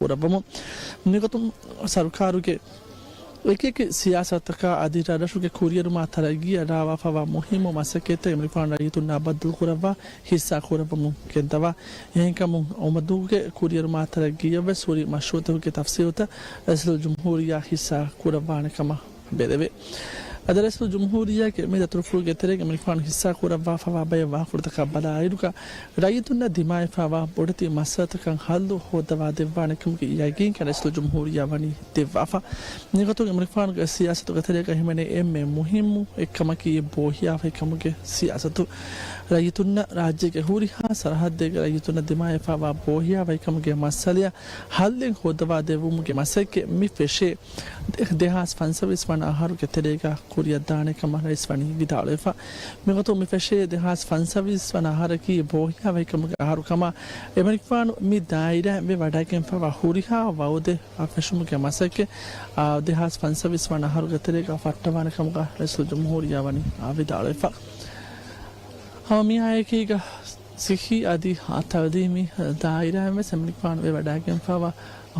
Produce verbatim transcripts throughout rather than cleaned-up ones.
ކުރައްވަމުން. މިގޮތުން ސަރުކާރުގެ އެކިއެކި ސިޔާސަތަކާ އަދި ރަށްރަށުގެ ކުރިއެރުމާ ތަރައްގީއަށް ރާވާފަވާ މުހިއްމު މަސައްކަތްތައް އެމަނިކުފާނު ރައްޔިތުންނާ ބައްދަލުކުރައްވާ ހިއްސާ ކުރައްވަމުން ގެންދަވާ. އެހެންކަމުން އޮމަދޫގެ ކުރިއެރުމާ ތަރައްގީއަށްވެސް ހުރި މަޝްރޫއުތަކުގެ ތަފްސީލުތައް ރައީސުލްޖުމްހޫރިއްޔާ ހިއްސާ ކުރައްވާނެ ކަމަށް ބެލެވޭ. އަދި ރައީސުލްޖުމްހޫރިއްޔާގެ މި ދަތުރުފުޅުގެ ތެރޭގަ އެމަނިކުފާނު ހިއްސާ ކުރައްވާފަވާ ބައެއް ވާހަކަފުޅުތަކާ ބަލާއިރުގަ، ރައްޔިތުންނަށް ދިމާވެފަވާ ބޮޑެތި މައްސަލަތަކަށް ހައްލު ހޯއްދަވާ ދެއްވާނެ ކަމުގެ ޔަގީންކަން ރައީސުލްޖުމްހޫރިއްޔާ ވަނީ ދެއްވާފަ. މިގޮތުން އެމަނިކުފާނުގެ ސިޔާސަތުގެ ތެރޭގަ ހިމެނޭ އެންމެ މުހިއްމު އެއްކަމަކީ ބޯހިޔާވަހިކަމުގެ ސިޔާސަތު. ރައްޔިތުންނަށް ރާއްޖޭގެ ހުރިހާ ސަރަހައްދެއްގެ ރައްޔިތުންނަށް ދިމާވެފަވާ ބޯހިޔާވަހިކަމުގެ މައްސަލަޔަށް ހައްލެއް ހޯއްދަވާ ދެއްވުމުގެ މަސައްކަތް މި ފެށޭ ދެހާސް ފަންސަވީސް ވަނަ އަހަރުގެ ތެރޭގަ ކުރިއަށްދާނެ ކަމަށް ރައީސް ވަނީ ވިދާޅުވެފަ. މިގޮތުން މި ފެށޭ ދެހާސް ފަންސަވީސް ވަނަ އަހަރަކީ ބޯހިޔާވަހިކަމުގެ އަހަރު ކަމަށް އެމަނިކުފާނު މި ދާއިރާއިން ވެވަޑައިގެންފަވާ ހުރިހާ ވައުދެއް ފެށުމުގެ މަސައްކަތް ދެހާސް ފަންސަވީސް ވަނަ އަހަރުގެ ތެރޭގަ ފައްޓަވާނެ ކަމުގަ ރައީސުލްޖުމްހޫރިއްޔާ ވަނީ ވިދާޅުވެފަ. ހަމަ މިއާއެކީގަ ސިއްހީ އަދި ތައުލީމީ ދާއިރާއިން ވެސް އެމަނިކުފާނު ވެވަޑައިގެންފަވާ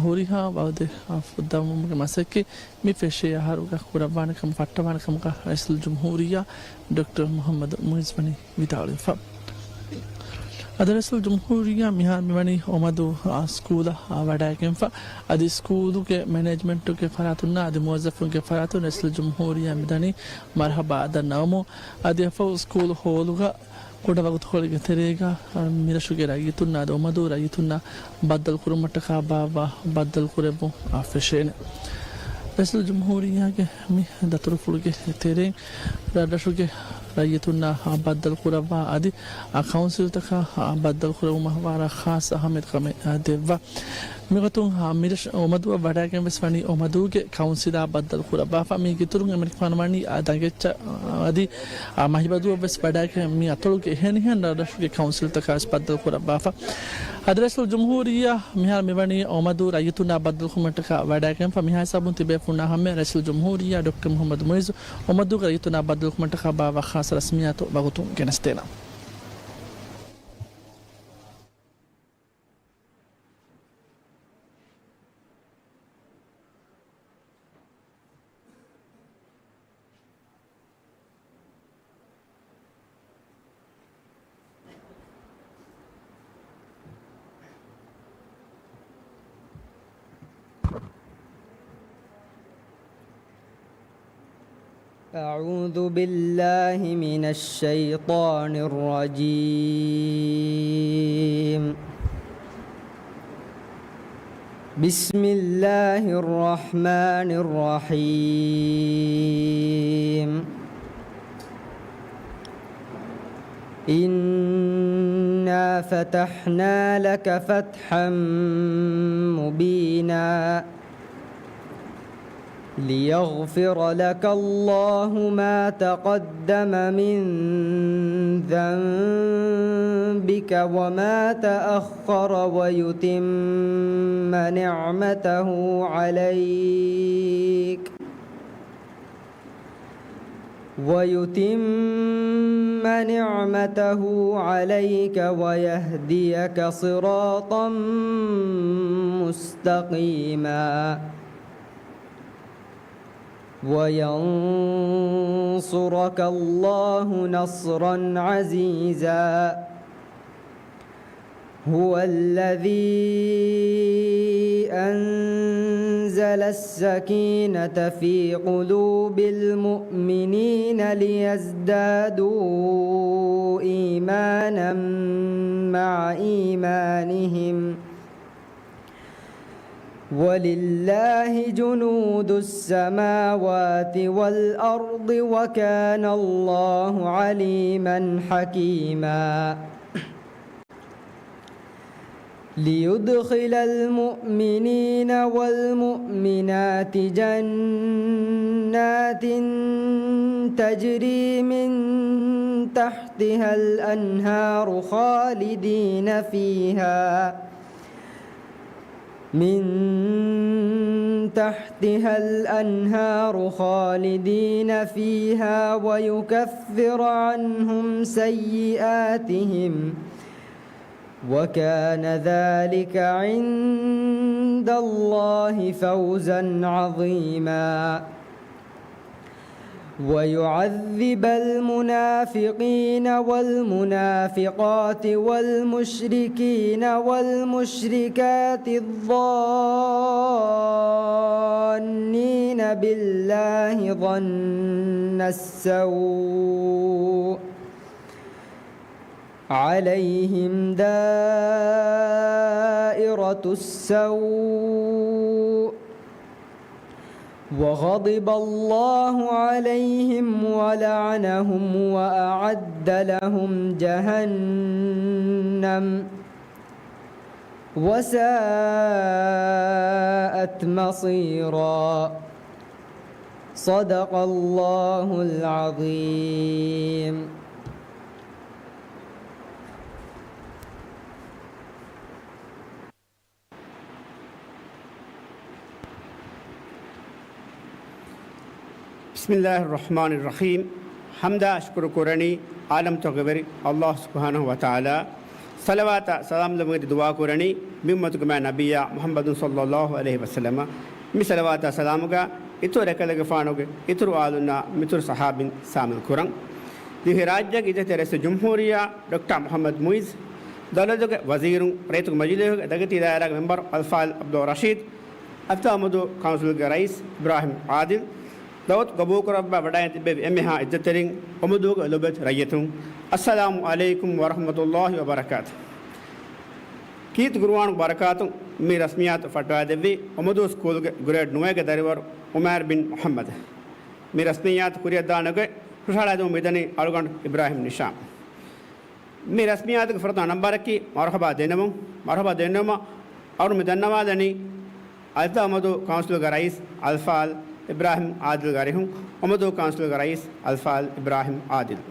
ހުރިހާ ވައުދެއް ފުއްދަވުމުގެ މަސައްކަތް މި ފެށޭ އަހަރުގަ ކުރައްވާނެ ކަމަށް ފައްޓަވާނެ ކަމުގަ ރައީސުލްޖުމްހޫރިއްޔާ ޑޮކްޓަރ މުޙައްމަދު މުޢިއްޒު ވަނީ ވިދާޅުވެފަ. އަދި ރައީސުލްޖުމްހޫރިއްޔާ މިހާރު މިވަނީ އޮމަދޫ ސްކޫލަށް ވަޑައިގެންފަ. އަދި ސްކޫލުގެ މެނޭޖްމަންޓުގެ ފަރާތުންނާ އަދި މުވައްޒަފުންގެ ފަރާތުން ރައީސުލްޖުމްހޫރިއްޔާ މިދަނީ މަރުޙަބާ ދަންނަވަމުން. އަދި އެއަށްފަހު ސްކޫލް ހޯލުގަ ކުޑަ ވަގުތުކޮޅެއްގެ ތެރޭގަ މިރަށުގެ ރައްޔިތުންނާ އަދި އޮމަދޫ ރައްޔިތުންނާ ބައްދަލުކުރުމަށްޓަކާ ބާއްވާ ބައްދަލުކުރެއްވުން ފެށޭނެ. ރައީސުލްޖުމްހޫރިއްޔާގެ މި ދަތުރުފުޅުގެ ތެރެއިން ރަށްރަށުގެ ރައްޔިތުންނާ ބައްދަލުކުރައްވާ އަދި ކައުންސިލްތަކާ ބައްދަލުކުރެއްވުމަށް ވާރަށް ޚާއްޞަ އަހައްމިޔަތު ކަމެއް ދެއްވާ. މިގޮތުން މިރަށް އޮމަދޫއަށް ވަޑައިގެން ވެސް ވަނީ އޮމަދޫގެ ކައުންސިލާ ބައްދަލު ކުރައްވާފަ. މީގެ އިތުރުން އެމަނިކުފާނު ވަނީ އާ ދަނގެއްޗަށް އަދި އާ މަހިބަދޫއަށް ވެސް ވަޑައިގެން މި އަތޮޅުގެ އެހެނި އެހެން ރަށްރަށުގެ ކައުންސިލްތަކާ ވެސް ބައްދަލު ކުރައްވާފަ. އަދި ރައީސުލްޖުމްހޫރިއްޔާ މިހާރު މިވަނީ އޮމަދޫ ރައްޔިތުންނާ ބައްދަލުކުރުމަށްޓަކާ ވަޑައިގެންފަ. މިހާ ހިސާބުން ތިބޭފުޅުންނާ ހަމައަށް ރައީސުލްޖުމްހޫރިއްޔާ ޑޮކްޓަރ މުޙައްމަދު މުޢިއްޒު އޮމަދޫގެ ރައްޔިތުންނާ ބައްދަލުކުރުމަށްޓަކާ ބާއްވާ ޚާއްޞަ ރަސްމިއްޔާތު ވަގުތުން ގެނެސްދޭނަން. أعوذ بالله من الشيطان الرجيم. بسم الله الرحمن الرحيم. إنا فتحنا لك فتحا مبينا. ليغفر لك الله ما تقدم من ذنبك وما تأخر ويتم نعمته عليك ويتم نعمته عليك ويهديك صراطا مستقيما. وينصرك الله نصرا عزيزا. هو الذي أنزل السكينة في قلوب المؤمنين ليزدادوا إيمانا مع إيمانهم ولله جنود السماوات والأرض وكان الله عليما حكيما. ليدخل المؤمنين والمؤمنات جنات تجري من تحتها الأنهار خالدين فيها من تحتها الأنهار خالدين فيها ويكفر عنهم سيئاتهم وكان ذلك عند عند الله فوزا عظيما. ويعذب المنافقين والمنافقات والمشركين والمشركات الظانين بالله ظن السوء عليهم دائرة السوء وغضب الله عليهم ولعنهم وأعد لهم جهنم وساءت مصيرا. صدق الله العظيم. بسم الله الرحمن الرحيم. ޙަމްދާ ޝުކުރު ކުރަނީ ޢާލަމްތަކުގެ ވެރި ﷲ ސުބްޙާނަހޫ ވަތަޢާލާ. ޞަލަވާތާ ސަލާމް ލެއްވުން އެދި ދުޢާ ކުރަނީ މި އުއްމަތުގެ މާތް ނަބިއްޔާ މުޙައްމަދު ޞައްލައްލާހު ޢަލައިހި ވަސައްލަމަށް. މި ޞަލަވާތާ ސަލާމުގަ އިތުރު އެކަލޭގެފާނުގެ އިތުރު އާލުންނާ މިތުރު ޞަޙާބީން ޝާމިލް ކުރަން. ދިވެހިރާއްޖޭގެ އިއްޒަތްތެރި ރައީސުލްޖުމްހޫރިއްޔާ ޑޮކްޓަރ މުޙައްމަދު މުޢިއްޒު، ދައުލަތުގެ ވަޒީރުން، ރައްޔިތުގެ މަޖިލީހުގެ ދަގަތީ ދާއިރާގެ މެމްބަރު އަލްފާޟިލް ޢަބްދުއްރަޝީދު، އަލްފިދާ އޮމަދޫ ކައުންސިލްގެ ރައީސް އިބްރާހިމް ޢާދިލް، ދަޢުވަތު ޤަބޫލުކުރައްވާ ވަޑައިގެން ތިއްބެވި އެންމެހާ އިއްޒަތްތެރިން، އޮމަދޫގެ ލޮބުވެތި ރައްޔިތުން، އައްސަލާމު ޢަލައިކުމް ވަރަޙްމަތުﷲި ވަބަރަކާތު. ކީރިތި ޤުރުއާނުގެ ބަރަކާތުން މި ރަސްމިއްޔާތު ފައްޓަވައިދެއްވީ އޮމަދޫ ސްކޫލްގެ ގްރޭޑް ނުވައިގެ ދަރިވަރު ޢުމޭރު ބިން މުޙައްމަދު. މި ރަސްމިއްޔާތު ކުރިއަށްދާނެގޮތް ހުށަހަޅައިދެމުން މިދަނީ އަޅުގަނޑު އިބްރާހިމް ނިޝާމް. މި ރަސްމިއްޔާތުގެ ފުރަތަމަ ނަންބަރަކީ މަރުޙަބާ ދެންނެވުން. މަރުޙަބާ ދެންނެވުމަށް އަޅުގަނޑު މި ދަންނަވާލަނީ އަލްފިދާ އޮމަދޫ ކައުންސިލްގެ ރައީސް އަލްފާޟިލް އިބްރާހިމް ޢާދިލްގެ އަރިހުން. އޮމަދޫ ކައުންސިލްގެ ރައީސް އަލްފާޟިލް އިބްރާހިމް ޢާދިލް.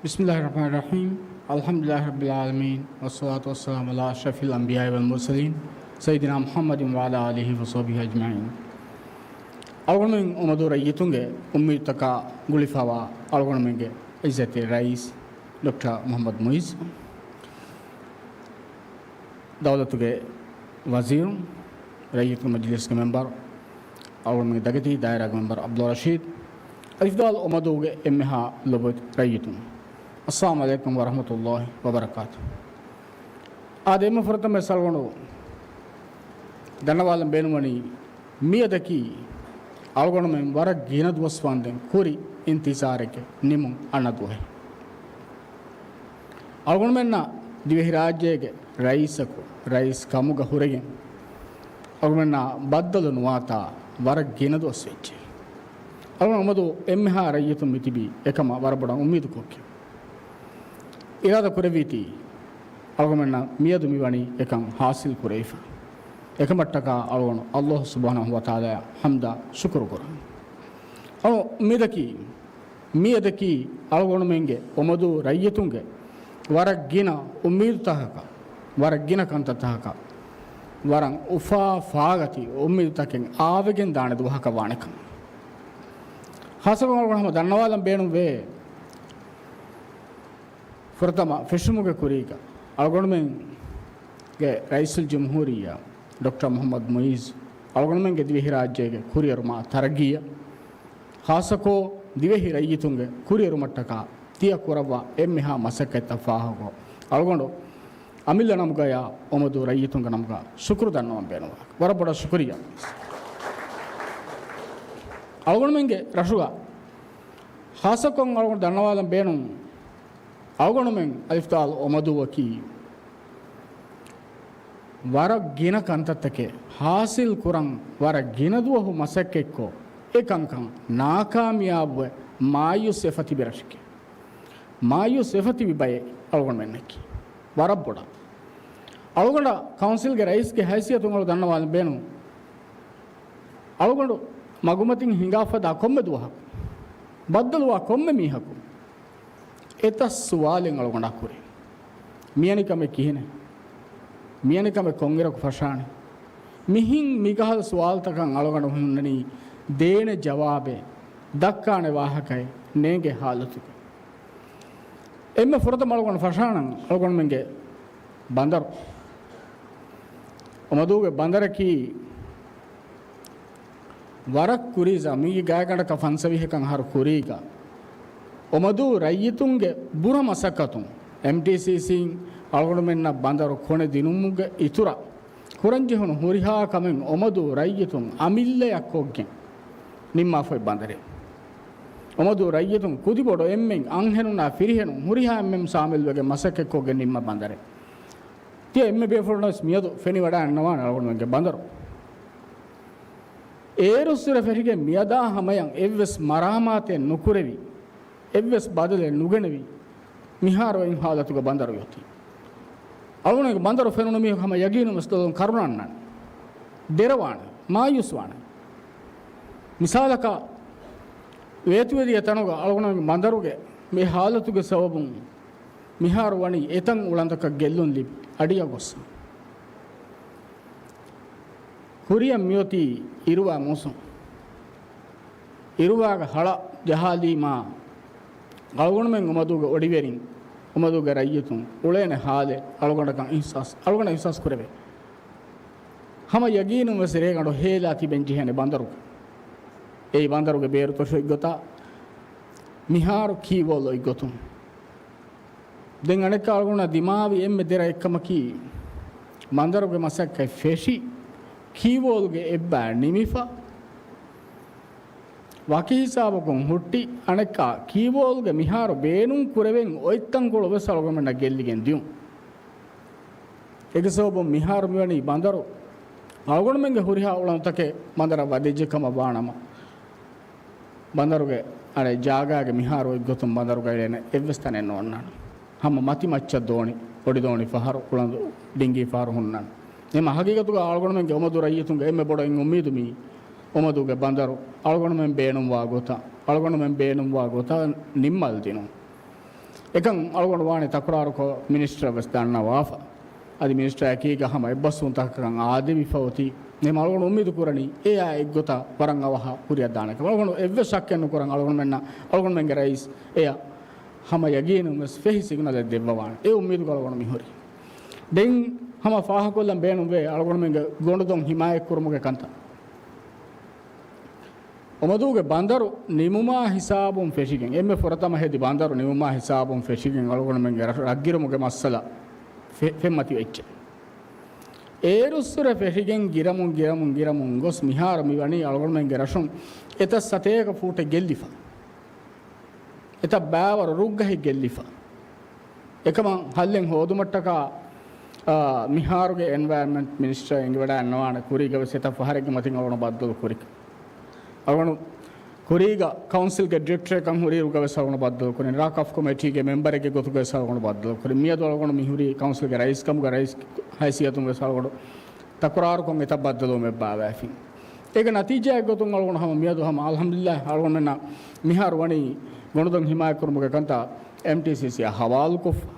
بسم الله الرحمن الرحيم. الحمد لله رب العالمين، والصلاة والسلام على أشرف الأنبياء والمرسلين، سيدنا محمد وعلى آله وصحبه أجمعين. އަޅުގަނޑުމެން އޮމަދޫ ރައްޔިތުންގެ އުއްމީދުތަކާ ގުޅިފަވާ އަޅުގަނޑުމެންގެ އިއްޒަތްތެރި ރައީސް ޑޮކްޓަރ މުޙައްމަދު މުޢިއްޒު، ދައުލަތުގެ ވަޒީރުން، ރައްޔިތުންގެ މަޖިލީހުގެ މެމްބަރު، އަޅުގަނޑުމެންގެ ދަގަތީ ދާއިރާގެ މެމްބަރު ޢަބްދުއްރަޝީދު، އަލްފިދާ އޮމަދޫގެ އެންމެހާ ލޮބުވެތި ރައްޔިތުން، އައްސަލާމު ޢަލައިކުމް ވަރަޙްމަތުﷲި ވަބަރަކާތު. އާދެ، އެންމެ ފުރަތަމަ އަޅުގަނޑު ދަންނަވާލަން ބޭނުންވަނީ، މިއަދަކީ އަޅުގަނޑުމެން ވަރަށް ގިނަ ދުވަސް ވަންދެން ކުރި އިންތިޒާރެއްގެ ނިމުން އަންނަ ދުވަހެއް. އަޅުގަނޑުމެންނަށް ދިވެހިރާއްޖޭގެ ރައީސަކު، ރައީސް ކަމުގަ ހުރެގެން އަޅުގަނޑުމެންނާ ބައްދަލު ނުވާތާ ވަރަށް ގިނަ ދުވަސް ވެއްޖެ. އަޅުގަނޑު އޮމަދޫ އެންމެހާ ރައްޔިތުން މިތިބީ އެކަމަށް ވަރަށް ބޮޑަށް އުއްމީދު ކޮށްގެން. އިރާދަ ކުރެއްވީތީ، އަޅުގަނޑުމެންނަށް މިއަދު މިވަނީ އެކަން ޙާޞިލް ކުރެވިފަ. އެކަމަށްޓަކާ އަޅުގަނޑު ﷲ ސުބްޙާނަހޫ ވަތަޢާލާއަށް ޙަމްދާ ޝުކުރު ކުރަން. އަޅު މިއަދަކީ، މިއަދަކީ އަޅުގަނޑުމެންގެ އޮމަދޫ ރައްޔިތުންގެ ވަރަށް ގިނަ އުއްމީދުތަކަކަށް، ވަރަށް ގިނަ ކަންތައްތަކަކަށް ވަރަށް އުފާ ފާގަތި އުއްމީދުތަކެއް އާވެގެން ދާނެ ދުވަހަކަށް ވާނެކަން. ޚާއްޞަކޮށް އަޅުގަނޑު ހަމަ ދަންނަވާލަން ބޭނުންވޭ. ފުރަތަމަ ފެށުމުގެ ކުރީގަ އަޅުގަނޑުމެންގެ ރައީސުލްޖުމްހޫރިއްޔާ ޑޮކްޓަރ މުޙައްމަދު މުޢިއްޒު އަޅުގަނޑުމެންގެ ދިވެހިރާއްޖޭގެ ކުރިއެރުމާ ތަރައްގީއަށް، ޚާއްޞަކޮށް ދިވެހި ރައްޔިތުންގެ ކުރިއެރުމަށްޓަކާ ތިޔަ ކުރައްވާ އެންމެހާ މަސައްކަތްތައް ފާހަގަކޮށް، އަޅުގަނޑު އަމިއްލަ ނަމުގަޔާ އޮމަދޫ ރައްޔިތުންގެ ނަމުގަ ޝުކުރު ދަންނަވަން ބޭނުންވާ. ވަރަށް ބޮޑަށް ޝުކުރިއްޔާ. އަޅުގަނޑުމެންގެ ރަށުގަ ޚާއްޞަކޮށް އަޅުގަނޑު ދަންނަވާލަން ބޭނުން، އަޅުގަނޑުމެން އަލްފިދާ އޮމަދޫއަކީ ވަރަށް ގިނަ ކަންތައްތަކެއް ޙާޞިލް ކުރަން ވަރަށް ގިނަ ދުވަހު މަސައްކަތްކޮށް، އެ ކަންކަން ނާކާމިޔާބުވެ މާޔޫސް ވެފަ ތިބި ރަށެކޭ. މާޔޫސް ވެފަ ތިބި ބައެއް އަޅުގަނޑުމެންނަކީ. ވަރަށް ބޮޑަށް. އަޅުގަނޑަށް ކައުންސިލްގެ ރައީސްގެ ހައިސިއްޔަތުން އަޅު ދަންނަވާލަން ބޭނުން. އަޅުގަނޑު މަގުމަތިން ހިނގާ ފަދަ ކޮންމެ ދުވަހަކު، ބައްދަލުވާ ކޮންމެ މީހަކު، އެތައް ސުވާލެއް އަޅުގަނޑާ ކުރޭ. މިޔަނިކަމެއް ކިހިނެއް؟ މިޔަނިކަމެއް ކޮންއިރަކު ފަށާނެ؟ މިހިން މިކަހަލަ ސުވާލުތަކަށް އަޅުގަނޑު ހުންނަނީ ދޭނެ ޖަވާބެއް، ދައްކާނެ ވާހަކައެއް ނޭނގޭ ހާލަތުގަ. އެންމެ ފުރަތަމަ އަޅުގަނޑު ފަށާނަން އަޅުގަނޑުމެންގެ ބަނދަރު. އޮމަދޫގެ ބަނދަރަކީ ވަރަށް ކުރީ ޒަ-، މީގެ ގާތްގަނޑަކަށް ފަންސަވީހަކަށް އަހަރު ކުރީގަ، އޮމަދޫ ރައްޔިތުންގެ ބުރަ މަސައްކަތުން އެމްޓީސީސީން އަޅުގަނޑުމެންނަށް ބަނދަރު ކޮނެ ދިނުމުގެ އިތުރަށް ކުރަންޖެހުނު ހުރިހާ ކަމެއް އޮމަދޫ ރައްޔިތުން އަމިއްލަޔަށް ކޮށްގެން ނިންމާފައި ބަނދަރެއް. އޮމަދޫ ރައްޔިތުން ކުދިބޮޑު އެންމެން އަންހެނުންނާ ފިރިހެނުން ހުރިހާ އެންމެން ސާމިލްވެގެން މަސައްކަތްކޮށްގެން ނިންމާ ބަނދަރެއް. ތިޔަ އެންމެ ބޭފުޅުންވެސް މިއަދު ފެނިވަޑައިގަންނަވާނެ އަޅުގަނޑުމެންގެ ބަނދަރު. އޭރުއްސުރެ ފެށިގެން މިއަދާ ހަމަޔަށް އެއްވެސް މަރާމާތެއް ނުކުރެވި، އެއްވެސް ބަދަލެއް ނުގެނެވި، މިހާރު އިން ހާލަތުގަ ބަނދަރު އޮތީ. އަޅުގަނޑުގެ ބަނދަރު ފެނުނު މީހަކު ހަމަ ޔަގީނުން ވެސް ދޮލުން ކަރުނަ އަންނާނެ. ދެރަވާނެ، މާޔޫސްވާނެ. މިސާލަކަށް، ވޭތުވެދިޔަ ތަނުގަ އަޅުގަނޑުގެ ބަނދަރުގެ މި ހާލަތުގެ ސަބަބުން މިހާރު ވަނީ އެތަން އުޅަނދަކަށް ގެއްލުން ލިބި އަޑިއަށް ގޮއްސަ. ކުރިއަށް މިއޮތީ އިރުވާ މޫސުން. އިރުވާގަ ހަޅަ ޖަހާލީމާ، އަޅުގަނޑުމެން އުމަދޫގެ އޮޑިވެރިން، އުމަދޫގެ ރައްޔިތުން އުޅޭނެ ހާލެއް އަޅުގަނޑަކަށް އިހްސާސް، އަޅުގަނޑަށް އިހްސާސް ކުރެވޭ. ހަމަ ޔަގީނުން ވެސް ރޭގަނޑު ހޭލާ ތިބެން ޖެހޭނެ ބަނދަރު. އެއީ ބަނދަރުގެ ބޭރު ތޮށި އޮތްގޮތާ، މިހާރު ކީވޯލް އޮތްގޮތުން. ދެން އަނެއްކާ އަޅުގަނޑަށް ދިމާވި އެންމެ ދެރަ އެއްކަމަކީ، ބަނދަރުގެ މަސައްކަތް ފެށި، ކީވޯލްގެ އެއްބައި ނިމިފަ، ވަކި ހިސާބަކުން ހުއްޓި، އަނެއްކާ ކީވޯލްގެ މިހާރު ބޭނުން ކުރެވެން އޮތް ތަންކޮޅު ވެސް އަޅުގަނޑުމެންނަށް ގެއްލިގެން ދިޔުން. އޭގެ ސަބަބުން މިހާރު މިވަނީ ބަނދަރު އަޅުގަނޑުމެންގެ ހުރިހާ އުޅަނދުތަކެއް ބަނދަރަށް ވަދެއްޖެ ކަމަށް ވާނަމަ، ބަނދަރުގެ އަނެއް ޖާގާގެ މިހާރު އޮތްގޮތުން ބަނދަރުގަ އެޅޭނެ އެއްވެސް ތަނެއް ނޯންނާނެ. ހަމަ މަތި މައްޗަށް ދޯނި، އޮޑިދޯނި ފަހަރު، ކުޅަނދު ޑިންގީ ފަހަރު ހުންނާނެ. އެމަ ހަގީގަތުގަ އަޅުގަނޑުމެންގެ އޮމަދޫ ރައްޔިތުންގެ އެންމެ ބޮޑަށް އުއްމީދު މީ އޮމަދޫގެ ބަނދަރު އަޅުގަނޑުމެން ބޭނުންވާ ގޮތަށް، އަޅުގަނޑުމެން ބޭނުންވާ ގޮތަށް ނިންމަލް ދިނުން. އެކަން އަޅުގަނޑު ވާނެ ތަކުރާރުކޮށް މިނިސްޓަރަށް ވެސް ދަންނަވާފަ. އަދި މިނިސްޓަރ އެކީގަ ހަމަ އެއްބަސްވުންތަކަކަށް އާދެވިފަ އޮތީ. އެހެން އަޅުގަނޑު އުއްމީދު ކުރަނީ އެއާ އެއްގޮތަށް ވަރަށް އަވަހަށް ކުރިއަށް ދާނެ ކަމަށް. އަޅުގަނޑު އެއްވެސް ޝައްކެއް ނުކުރަން އަޅުގަނޑުމެންނަށް، އަޅުގަނޑުމެންގެ ރައީސް އެއަށް ހަމަ ޔަގީނުން ވެސް ފެހި ސިގްނަލެއް ދެއްވަވާނެ. އެ އުއްމީދުގަ އަޅުގަނޑު މިހުރީ. ދެން ހަމަ ފާހަގަކޮށްލަން ބޭނުންވޭ އަޅުގަނޑުމެންގެ ގޮނޑުދޮން ހިމާޔަތްކުރުމުގެ ކަންތައް. އޮމަދޫގެ ބަނދަރު ނިމުމާ ހިސާބުން ފެށިގެން، އެންމެ ފުރަތަމަ ހެދި ބަނދަރު ނިމުމާ ހިސާބުން ފެށިގެން އަޅުގަނޑުމެންގެ ރަށު ރަށްގިރުމުގެ މައްސަލަ ފެ-، ފެންމަތިވެއްޖެ. އޭރުއްސުރެ ފެށިގެން ގިރަމުން، ގިރަމުން، ގިރަމުން ގޮސް މިހާރު މިވަނީ އަޅުގަނޑުމެންގެ ރަށުން އެތައް ސަތޭކަ ފޫޓެއް ގެއްލިފަ. އެތައް ބައިވަރު ރުއްގަހެއް ގެއްލިފަ. އެކަމަށް ހައްލެއް ހޯދުމަށްޓަކާ، އާ، މިހާރުގެ އެންވަޔަރަންމަންޓް މިނިސްޓަރ އެނގިވަޑައިގަންނަވާނެ ކުރީގަ ވެސް އެތައް ފަހަރެއްގެ މަތިން އަޅުގަނޑު ބައްދަލު ކުރި. އަޅުގަނޑު ކުރީގަ ކައުންސިލްގެ ޑިރެކްޓަރެއްކަން ހުރިއިރުގަ ވެސް އަޅުގަނޑު ބައްދަލު ކުރިން. ރާކް އަފް ކޮމިޓީގެ މެމްބަރެއްގެ ގޮތުގަ ވެސް އަޅުގަނޑު ބައްދަލު ކުރިން. މިއަދު އަޅުގަނޑު މިހުރީ ކައުންސިލްގެ ރައީސް ކަމުގަ ރައީސް ހައިސިއްޔަތުން ވެސް އަޅުގަނޑު ތަކުރާރުކޮށް އެތައް ބައްދަލުވުމެއް ބާވައިފިން. އޭގެ ނަތީޖާއެއްގޮތުން އަޅުގަނޑު ހަމަ މިއަދު ހަމަ އަލްޙަމްދުލިއްލާހް އަޅުގަނޑުމެންނަށް މިހާރު ވަނީ ގޮނޑުދޮން ހިމާޔަތްކުރުމުގެ ކަންތައް އެމްޓީސީސީއާ ހަވާލުކޮށްފަ.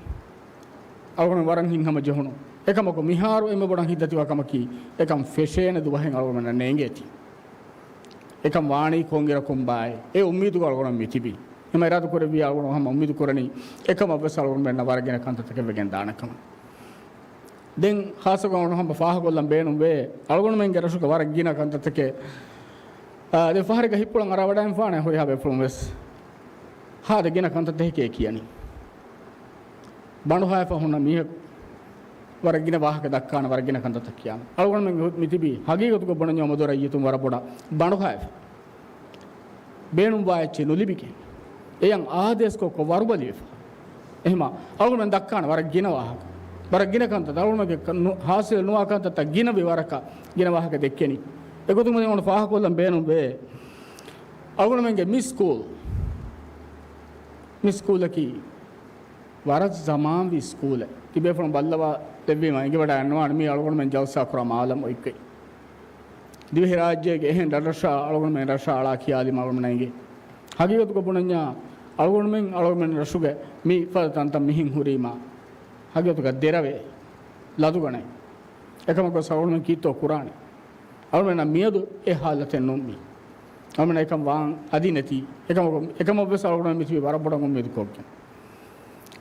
އަޅުގަނޑު ވަރަށް ހިތްހަމަ ޖެހުނު. އެކަމަކު މިހާރު އެންމެ ބޮޑަށް ހިތްދަތިވާ ކަމަކީ، އެކަން ފެށޭނެ ދުވަހެއް އަޅުގަނޑުމެންނަށް ނޭނގޭތީ. އެކަން ވާނީ ކޮންއިރަކުންބާއޭ؟ އެ އުއްމީދުގަ އަޅުގަނޑު މިތިބީ. ހަމަ އިރާދަކުރެއްވިއްޔާ އަޅުގަނޑު ހަމަ އުއްމީދު ކުރަނީ، އެކަމަށް ވެސް އަޅުގަނޑުމެންނަށް ވަރަށް ގިނަ ކަންތައްތަކެއް ވެގެން ދާނެ ކަމަށް. ދެން ޚާއްޞަކޮށް ހަމަ ފާހަގަކޮށްލަން ބޭނުންވޭ، އަޅުގަނޑުމެންގެ ރަށުގެ ވަރަށް ގިނަ ކަންތައްތަކެއް، އާ، ދެ ފަހަރެއްގަ ހިތްޕުޅަން އަރާވަޑައިގެންފާނެ ހުރިހާ ބޭފުޅުން ވެސް. ހާދަ ގިނަ ކަންތައްތަކެކޭ ކިޔަނީ. ބަނޑުހައިފަ ހުންނަ މީހަކު ވަރަށް ގިނަ ވާހަކަ ދައްކާނެ، ވަރަށް ގިނަ ކަންތައްތައް ކިޔާނެ. އަޅުގަނޑުމެން މިތިބީ ހަގީގަތުގަ ބުނަންޏާ އޮމަދޫ ރައްޔިތުން ވަރަށް ބޮޑަށް ބަނޑުހައިފަ. ބޭނުންވާ އެއްޗެއް ނުލިބިގެން، އެޔަށް އާދޭސްކޮށް ކޮށް ވަރުބަލިވެފަ. އެހެމަ އަޅުގަނޑުމެން ދައްކާނެ ވަރަށް ގިނަ ވާހަކަ. ވަރަށް ގިނަ ކަންތައް އަޅުގަނޑުމެންގެ ކަ-، ނު-، ހާސިލް ނުވާ ކަންތައްތައް ގިނަވި ވަރަކަށް ގިނަ ވާހަކަ ދެއްކެނީ. އެގޮތުން މި އަޅުގަނޑު ފާހަގަކޮށްލަން ބޭނުންވޭ. އަޅުގަނޑުމެންގެ މި ސްކޫލް، މި ސްކޫލަކީ ވަރަށް ޒަމާންވީ ސްކޫލެއް. ތިބޭފުޅުން ބައްލަވާ ދެއްވީމަ އެނގިވަޑައި އަންނަވާނެ މީ އަޅުގަނޑުމެން ޖަލްސާ ކުރާ މާލަމް އޮތްގައި. ދިވެހިރާއްޖޭގެ އެހެން ރަށްރަށާ އަޅުގަނޑުމެން ރަށާ އަޅާ ކިޔާލީމަ އަޅުގަނޑުމެން އެނގޭ. ހަގީގަތުގަ ބުނަންޏާ އަޅުގަނޑުމެން އަޅުގަނޑުމެން ރަށުގެ މި ފަދަ ތަންތަން މިހެން ހުރީމަ ހަގީގަތުގަ ދެރަވޭ ލަދުގަނެ. އެކަމަކު އަޅުގަނޑުމެން ކީއްތޯ ކުރާނެ؟ އަޅުގަނޑުމެންނަށް މިއަދު އެ ހާލަތެއް ނޫން މީ. އަޅުމެން އެކަން ވާން އަދި ނެތީ. އެކަމަކު، އެކަމަށްވެސް އަޅުގަނޑު މިތިބީ ވަރަށް ބޮޑަށް އުއްމީދު ކޮށްގެން.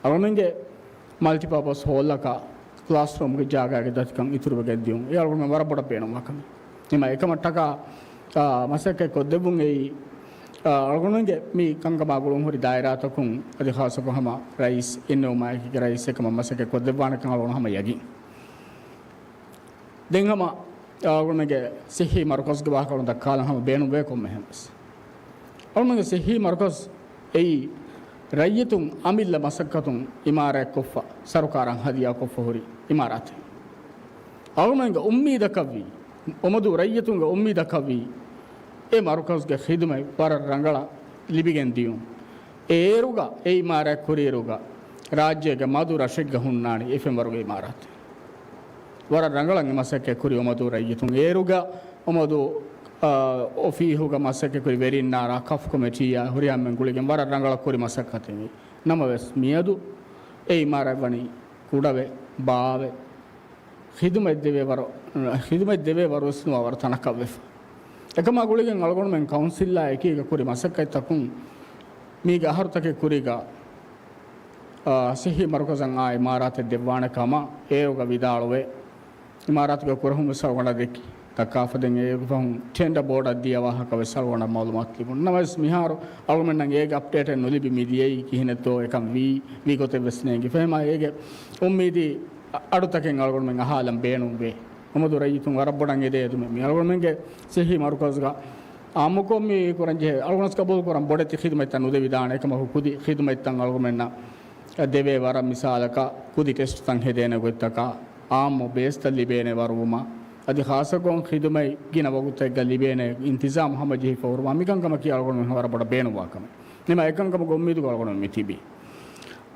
އަޅުމެންގެ މަލްޓިޕާޕަސް ހޯލަކާ ކްލާސްރޫމްގެ ޖާގާގެ ދަތިކަން އިތުރުވެގެން ދިޔުން އެ އަޅުގަނޑުމެން ވަރަށް ބޮޑަށް ބޭނުންވާ ކަމެއް. އެމަ އެކަމަށްޓަކާ، އާ، މަސައްކަތް ކޮށްދެއްވުން އެއީ، އާ، އަޅުގަނޑުމެންގެ މި ކަންކަމާ ގުޅުން ހުރި ދާއިރާތަކުން އަދި ޚާއްޞަކޮށް ހަމަ ރައީސް އިންނެވުމާއެކީގަ ރައީސް އެކަމަށް މަސައްކަތް ކޮށްދެއްވާނެކަން އަޅުގަނޑު ހަމަ ޔަގީން. ދެން ހަމަ އަޅުގަނޑުމެންގެ ސިއްހީ މަރުކަޒުގެ ވާހަކަ ދައްކާލަން ހަމަ ބޭނުންވޭ ކޮންމެހެންވެސް. އަޅުގަނޑުމެންގެ ސިއްހީ މަރުކަޒު އެއީ ރައްޔިތުން އަމިއްލަ މަސައްކަތުން އިމާރާތްކޮށްފަ، ސަރުކާރަށް ހަދިޔާކޮށްފަ ހުރި އިމާރާތެއް. އަޅުގަނޑުމެންގެ އުއްމީދަކަށްވީ، އޮމަދޫ ރައްޔިތުންގެ އުއްމީދަކަށްވީ، އެ މަރުކަޒުގެ ޚިދުމަތް ވަރަށް ރަނގަޅަށް ލިބިގެން ދިޔުން. އޭރުގަ އެ އިމާރާތް ކުރިއިރުގަ ރާއްޖޭގެ މަދު ރަށެއްގަ ހުންނާނީ އެ ފެންވަރުގެ އިމާރާތެއް. ވަރަށް ރަނގަޅަށް އެ މަސައްކަތް ކުރި އޮމަދޫ ރައްޔިތުން. އޭރުގަ އޮމަދޫ، އާ، އޮފީހުގަ މަސައްކަތް ކުރި ވެރިންނާރާ ކަފް ކޮމިޓީއާ ހުރިހާ އެންމެން ގުޅިގެން ވަރަށް ރަނގަޅަށް ކުރި މަސައްކަތެއް. ނަމަވެސް މިއަދު އެ އިމާރާތް ވަނީ ކުޑަވެ، ބާވެ، ޚިދުމަތް ދެވޭ ވަރު، ޚިދުމަތް ދެވޭ ވަރުވެސް ނުވާ ވަރު ތަނަކަށްވެފަ. އެކަމާ ގުޅިގެން އަޅުގަނޑުމެން ކައުންސިލްއާ އެކީގަ ކުރި މަސައްކަތްތަކުން މީގެ އަހަރުތަކެއް ކުރީގަ، އާ، ސިއްހީ މަރުކަޒަށް އާ އިމާރާތެއް ދެއްވާނެ ކަމަށް އޭރުގަ ވިދާޅުވެ، އިމާރާތުގެ ކުރަހުން ވެސް އަޅުގަނޑަށް ދެއްކި ދައްކާފަ. ދެން އޭގެ ފަހުން ޓެންޑަ ބޯޑަށް ދިޔަ ވާހަކަ ވެސް އަޅުގަނޑަށް މައުލޫމާތު ލިބުނު. ނަމަވެސް މިހާރު އަޅުގަނޑަށް އޭގެ އަޕްޑޭޓެއް ނުލިބި މި ދިޔައީ ކިހިނެއްތޯ އެކަން ވީ، ވީ ގޮތެއް ވެސް ނޭނގިފަ. އެހެމާ އޭގެ އުއްމީދީ އަ-، އަޑުތަކެއް އަޅުގަނޑުމެން އަހާލަން ބޭނުންވޭ. އޮމަދޫ ރައްޔިތުން ވަރަށް ބޮޑަށް އެދޭ އެދުމެއް. މި އަޅުގަނޑުމެންގެ ސިއްހީ މަރުކަޒުގަ އާއްމުކޮށް މި ކުރަން ޖެހޭ އަޅުގަނޑު ގަބޫލު ކުރަން ބޮޑެތި ޚިދުމަތްތައް ނުދެވިދާނެ. އެކަމަކު ކުދި ޚިދުމަތްތައް އަޅުގަނޑުމެންނަށް ދެވޭ ވަރަށް މިސާލަކަށް ކުދި ޓެސްޓްތައް ހެދޭނެ ގޮތްތަކާ އާއްމު ބޭސްތައް ލިބޭނެ ވަރުވުމަށް، އަދި ޚާއްޞަކޮށް ޚިދުމަތް ގިނަ ވަގުތެއްގަ ލިބޭނެ އިންތިޒާމް ހަމަޖެހިފަ ހުރުމަށް މިކަންކަމަކީ އަޅުގަނޑުމެން ވަރަށް ބޮޑަށް ބޭނުންވާ ކަމެއް. ނިމާ އެކަންކަމުގެ އުއްމީދުގަ އަޅުގަނޑުމެން މި ތިބީ.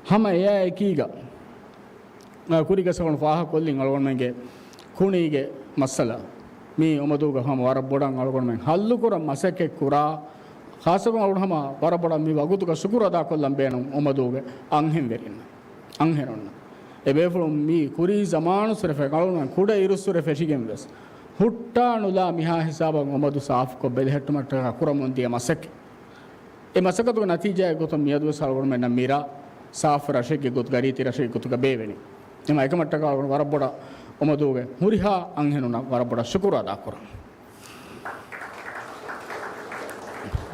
ހަމަ އެއާ އެކީގަ، އާ، ކުރީގަ އަޅުގަނޑު ފާހަގަކޮށްލިން އަޅުގަނޑުމެންގެ ކުނީގެ މައްސަލަ މީ އޮމަދޫގަ ހަމަ ވަރަށް ބޮޑަށް އަޅުގަނޑުމެން ހައްލުކުރަން މަސައްކަތް ކުރާ. ޚާއްޞަކޮށް އަޅުގަނޑު ހަމަ ވަރަށް ބޮޑަށް މި ވަގުތުގަ ޝުކުރު އަދާކޮށްލަން ބޭނުން އޮމަދޫގެ އަންހެންވެރިންނަށް، އަންހެނުންނަށް. އެބޭފުޅުން މީ ކުރީ ޒަމާނުއްސުރެ ފެ-، އަޅުގަނޑުމެން ކުޑަ އިރުއްސުރެ ފެށިގެން ވެސް ހުއްޓާ ނުލާ މިހާ ހިސާބަށް އޮމަދު ސާފުކޮށް ބެލެހެއްޓުމަށްޓަކާ ކުރަމުން ދިޔަ މަސައްކަތް. އެ މަސައްކަތުގެ ނަތީޖާއެއް ގޮތުން މިއަދުވެސް އަޅުގަނޑުމެންނަށް މިރަށް ސާފު ރަށެއްގެ ގޮތުގަ، ރީތި ރަށެއްގެ ގޮތުގަ ބޭއްވެނީ. އެމަ އެކަމަށްޓަކާ އަޅުގަނޑު ވަރަށް ބޮޑަށް އޮމަދޫގެ ހުރިހާ އަންހެނުންނަށް ވަރަށް ބޮޑަށް ޝުކުރު އަދާކުރަން.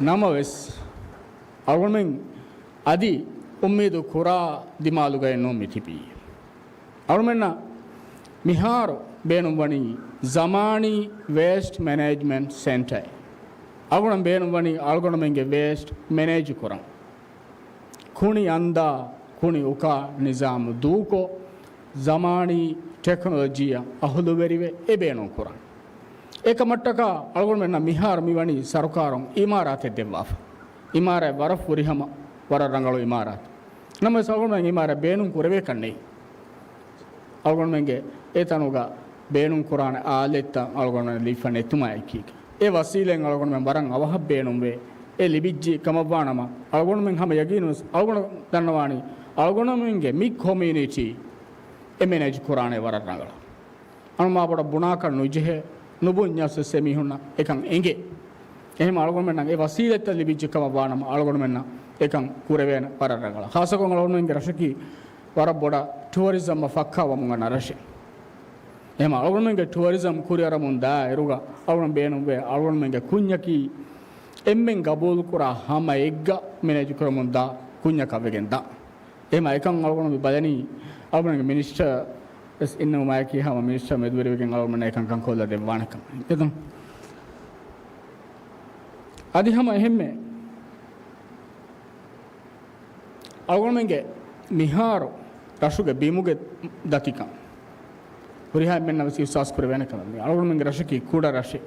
ނަމަވެސް، އަޅުގަނޑުމެން އަދި އުއްމީދު ކުރާ ދިމާލުގައެއް ނޫން މި ތިބީ. އަޅުމެންނަށް މިހާރު ބޭނުންވަނީ ޒަމާނީ ވޭސްޓް މެނޭޖްމަންޓް ސެންޓަރެއް. އަޅުގަނޑަށް ބޭނުންވަނީ އަޅުގަނޑުމެންގެ ވޭސްޓް މެނޭޖު ކުރަން. ކުނި އަންދާ، ކުނި އުކާ ނިޒާމު ދޫކޮށް، ޒަމާނީ ޓެކްނޮލޮޖީއަށް އަހުލުވެރިވެ އެ ބޭނުން ކުރަން. އެކަމަށްޓަކާ އަޅުގަނޑުމެންނަށް މިހާރު މިވަނީ ސަރުކާރުން އިމާރާތެއް ދެއްވާފަ. އިމާރާތް ވަރަށް ފުރިހަމަ، ވަރަށް ރަނގަޅު އިމާރާތެއް. ނަމަވެސް އަޅުގަނޑުމެން އިމާރާތް ބޭނުން ކުރެވޭކަށް ނެތް. އަޅުގަނޑުމެންގެ އެ ތަނުގަ ބޭނުން ކުރާނެ އާލެއްތައް އަޅުގަނޑުމެން ލިބިފަ ނެތުމާ އެކީގަ، އެ ވަސީލަތް އަޅުގަނޑުމެން ވަރަށް އަވަހަށް ބޭނުންވޭ. އެ ލިބިއްޖެ ކަމަށްވާނަމަ، އަޅުގަނޑުމެން ހަމަ ޔަގީނުވެސް އަޅުގަނޑު ދަންނަވާނީ، އަޅުގަނޑުމެންގެ މި ކޮމިއުނިޓީ އެ މެނޭޖް ކުރާނެ ވަރަށް ރަނގަޅަށް. އަންމާ ބޮޑަށް ބުނާކަށް ނުޖެހޭ، ނުބުންޏަސް ވެސް އެމީހުންނަށް އެކަން އެނގޭ. އެހެން އަޅުގަނޑުމެންނަށް އެ ވަސީލަތްތައް ލިބިއްޖެ ކަމަށް ވާނަމަ، އަޅުގަނޑުމެންނަށް އެކަން ކުރެވޭނެ ވަރަށް ރަނގަޅަށް. ޚާއްޞަކޮށް އަޅުގަނޑުމެންގެ ރަށަކީ ވަރަށް ބޮޑަށް ޓުއަރިޒަމްއަށް ފައްކާވަމުން އަންނަ ރަށެއް. އެހެން އަޅުގަނޑުމެންގެ ޓުއަރިޒަމް ކުރިއަރަމުން ދާއިރުގަ އަޅުގަނޑު ބޭނުންވޭ އަޅުގަނޑުމެންގެ ކުންޏަކީ އެންމެން ގަބޫލުކުރާ ހަމައެއްގަ މެނޭޖު ކުރަމުން ދާ ކުންޏަކަށް ވެގެން ދާ. އެހެމަ އެކަން އަޅުގަނޑު މި ބަލަނީ، އަޅުގަނޑުގެ މިނިސްޓަރ ވެސް އިންނެވުމާއެކީ ހަމަ މިނިސްޓަރ މެދުވެރިވެގެން އަޅުގަނޑުމެންނަށް އެކަން ކަންކޮށްލާ ދެއްވާނެ ކަމަށް. އެދުން. އަދި ހަމަ އެހެންމެ އަޅުގަނޑުމެންގެ މިހާރު ރަށުގެ ބިމުގެ ދަތިކަން ހުރިހާ އެންމެންނަށް ވެސް އިހްސާސް ކުރެވޭނެ ކަމެއް. އަޅުގަނޑުމެންގެ ރަށަކީ ކުޑަ ރަށެއް.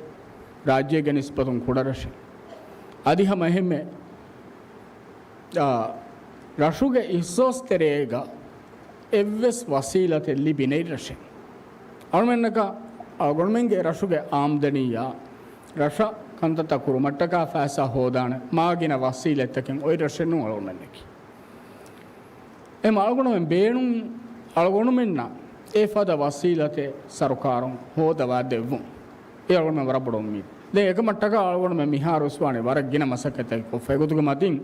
ރާއްޖޭގެ ނިސްބަތުން ކުޑަ ރަށެއް. އަދި ހަމަ އެހެންމެ އާ، ރަށުގެ އިހްސާސް ތެރޭގަ އެއްވެސް ވަސީލަތެއް ލިބި ނެތް ރަށެއް. އަޅުމެންނަކަށް އަޅުގަނޑުމެންގެ ރަށުގެ އާމްދަނީއާ ރަށަށް ކަންތައްތައް ކުރުމަށްޓަކާ ފައިސާ ހޯދާނެ މާ ގިނަ ވަސީލަތްތަކެއް އޮތް ރަށެއް ނޫން އަޅުގަނޑުމެންނަކީ. އެހެމަ އަޅުގަނޑުމެން ބޭނުން އަޅުގަނޑުމެންނަށް އެ ފަދަ ވަސީލަތެއް ސަރުކާރުން ހޯދަވާ ދެއްވުން. އެ އަޅުގަނޑުމެން ވަރަށް ބޮޑު އުއްމީދު. ދެން އެކަމަށްޓަކާ އަޅުގަނޑުމެން މިހާރު ވެސް ވާނީ ވަރަށް ގިނަ މަސައްކަތްތަކެއް ކޮށްފަ. އެގޮތުގެ މަތިން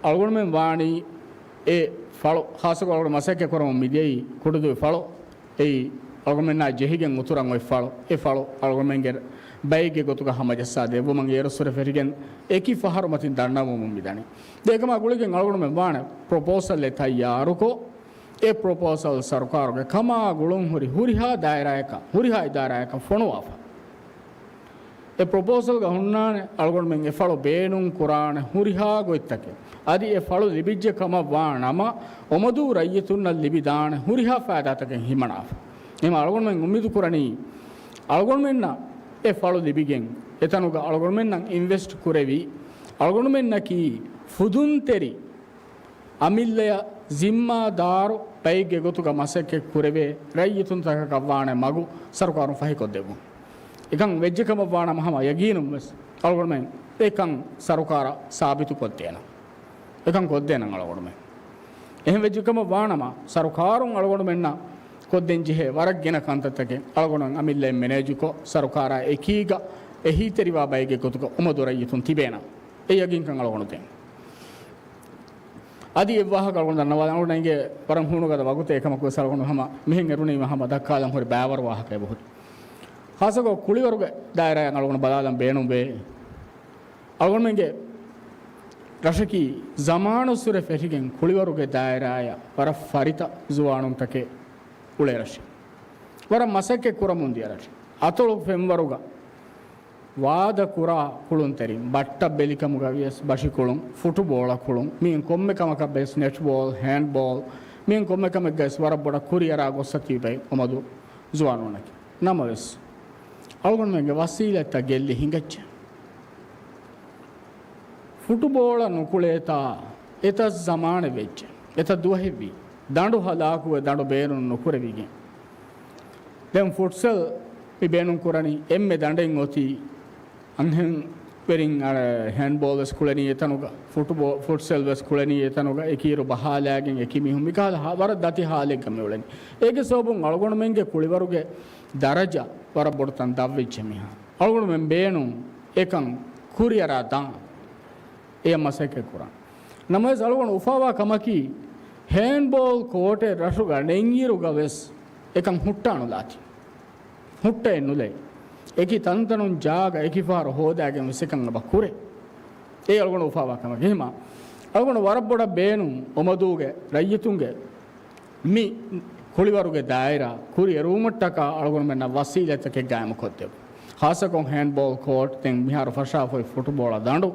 އަޅުގަނޑުމެން ވާނީ އެ ފަޅު، ޚާއްޞަކޮށް އަޅުގަނޑު މަސައްކަތް ކުރަމުން މިދިޔައީ ކުޑަދުވި ފަޅު. އެއީ އަޅުގަނޑުމެންނާ ޖެހިގެން އުތުރަށް އޮތް ފަޅު. އެ ފަޅު އަޅުގަނޑުމެންގެ ބައެއްގެ ގޮތުގަ ހަމަޖައްސާ ދެއްވުމަށް އޭރުއްސުރެ ފެށިގެން އެކި ފަހަރު މަތިން ދަންނަވަމުން މިދަނީ. ދެން އެކަމާ ގުޅިގެން އަޅުގަނޑުމެން ވާނެ ޕްރޮޕޯސަލްއެއް ތައްޔާރުކޮށް، އެ ޕްރޮޕޯސަލް ސަރުކާރުގެ ކަމާ ގުޅުން ހުރި ހުރިހާ ދާއިރާއަކަށް، ހުރިހާ އިދާރާއަކަށް ފޮނުވާފަ. އެ ޕްރޮޕޯސަލްގަ ހުންނާނެ އަޅުގަނޑުމެން އެ ފަޅު ބޭނުން ކުރާނެ ހުރިހާ ގޮތްތަކެއް. އަދި އެ ފަޅު ލިބިއްޖެ ކަމަށް ވާ ނަމަ، އޮމަދޫ ރައްޔިތުންނަށް ލިބިދާނެ ހުރިހާ ފައިދާތަކެއް ހިމަނާފަ. އެހެން އަޅުގަނޑުމެން އުއްމީދު ކުރަނީ، އަޅުގަނޑުމެންނަށް އެ ފަޅު ލިބިގެން، އެތަނުގަ އަޅުގަނޑުމެންނަށް އިންވެސްޓް ކުރެވި، އަޅުގަނޑުމެންނަކީ ފުދުންތެރި އަމިއްލަޔަށް ޒިންމާދާރު ބައެއްގެ ގޮތުގަ މަސައްކަތް ކުރެވޭ ރައްޔިތުންތަކަކަށް ވާނެ މަގު ސަރުކާރުން ފަހިކޮށްދެއްވުން. އެކަން ވެއްޖެކަމަށް ވާނަމަ ހަމަ ޔަގީނުން ވެސް އަޅުގަނޑުމެން އެކަން ސަރުކާރަށް ސާބިތުކޮށްދޭނަން. އެކަން ކޮށްދޭނަން އަޅުގަނޑުމެން. އެހެން ވެއްޖެކަމަށް ވާނަމަ ސަރުކާރުން އަޅުގަނޑުމެންނަށް ކޮށްދޭން ޖެހޭ ވަރަށް ގިނަ ކަންތައްތަކެއް އަޅުގަނޑުމެން އަމިއްލައިން މެނޭޖުކޮށް، ސަރުކާރާ އެކީގަ އެހީތެރިވާ ބައެއްގެ ގޮތުގަ އުމަދު ރައްޔިތުން ތިބޭނަން. އެ ޔަގީންކަން އަޅުގަނޑު ދޭން. އަދި އެއްވާހަކަ އަޅުގަނޑު ދަންނަވާލަން. އަޅުގަނޑަށް އިނގޭ ވަރަށް ހޫނުގަދަ ވަގުތެއް. އެކަމަކުވެސް އަޅުގަނޑު ހަމަ މިހެން އެރުނީމަ ހަމަ ދައްކާލަން ހުރި ބައިވަރު ވާހަކަ އެބަހުރި. ޚާއްޞަކޮށް ކުޅިވަރުގެ ދާއިރާއަށް އަޅުގަނޑު ބަލާލަން ބޭނުންވޭ. އަޅުގަނޑުމެންގެ ރަށަކީ ޒަމާނުއްސުރެ ފެށިގެން ކުޅިވަރުގެ ދާއިރާއަށް ވަރަށް ފަރިތަ ޒުވާނުންތަކެއް އުޅޭ ރަށެއް. ވަރަށް މަސައްކަތް ކުރަމުން ދިޔަ ރަށެއް. އަތޮޅު ފެންވަރުގަ ވާދަ ކުރާ ކުޅުންތެރިން، ބައްޓަށް ބެލިކަމުގަ ވިޔަސް ބަށިކުޅުން، ފުޓުބޯޅަ ކުޅުން، މިއިން ކޮންމެ ކަމަކަށް ވެސް ނެޓްބޯލް، ހޭންޑްބޯލް، މިއިން ކޮންމެ ކަމެއްގަ ވެސް ވަރަށް ބޮޑަށް ކުރިއަރާ ގޮއްސަ ތިބޭ އޮމަދު ޒުވާނުންނަކީ. ނަމަވެސް، އަޅުގަނޑުމެންގެ ވަސީލަތްތައް ގެއްލި ހިނގައްޖެ. ފުޓުބޯޅަ ނުކުޅޭތާ އެތައް ޒަމާނެއް ވެއްޖެ، އެތައް ދުވަހެއްވީ. ދަނޑު ހަލާކުވެ ދަނޑު ބޭނުން ނުކުރެވިގެން. ދެން ފުޓްސަލް މި ބޭނުން ކުރަނީ އެންމެ ދަނޑެއް އޮތީ އަންހެން ވެރިން އަޅަ ހޭންޑްބޯލް ވެސް ކުޅެނީ އެތަނުގަ، ފުޓުބޯ-، ފުޓްސަލް ވެސް ކުޅެނީ އެތަނުގަ، އެކީރު ބަހާލާގެން އެކި މީހުން މިކަހަލަ ހާ-، ވަރަށް ދަތި ހާލެއްގަ މި އުޅެނީ. އޭގެ ސަބަބުން އަޅުގަނޑުމެންގެ ކުޅިވަރުގެ ދަރަޖަ ވަރަށް ބޮޑު ތަން ދަށްވެއްޖެ މިހާރު. އަޅުގަނޑުމެން ބޭނުން އެކަން ކުރިއަރާ ދާން. އެޔަށް މަސައްކަތް ކުރަން. ނަމަވެސް އަޅުގަނޑު އުފާވާ ކަމަކީ، ހޭންޑްބޯލް ކޯޓެއް ރަށުގަ ނެތްއިރުގަ ވެސް އެކަން ހުއްޓާނުލާތީ. ހުއްޓައެއް ނުލޭ. އެކި ތަންތަނުން ޖާގަ އެކި ފަހަރު ހޯދާގެން ވެސް އެކަން އެބަ ކުރޭ. އެ އަޅުގަނޑު އުފާވާ ކަމަކީ. އެހެމާ އަޅުގަނޑު ވަރަށް ބޮޑަށް ބޭނުން އޮމަދޫގެ ރައްޔިތުންގެ މި ކުޅިވަރުގެ ދާއިރާ ކުރިއެރުވުމަށްޓަކާ އަޅުގަނޑުމެންނަށް ވަސީލަތްތަކެއް ގާއިމުކޮށްދެވުން. ޚާއްޞަކޮށް ހޭންޑްބޯލް ކޯޓް، ދެން މިހާރު ފަށާފައި ފުޓުބޯޅަ ދަނޑު،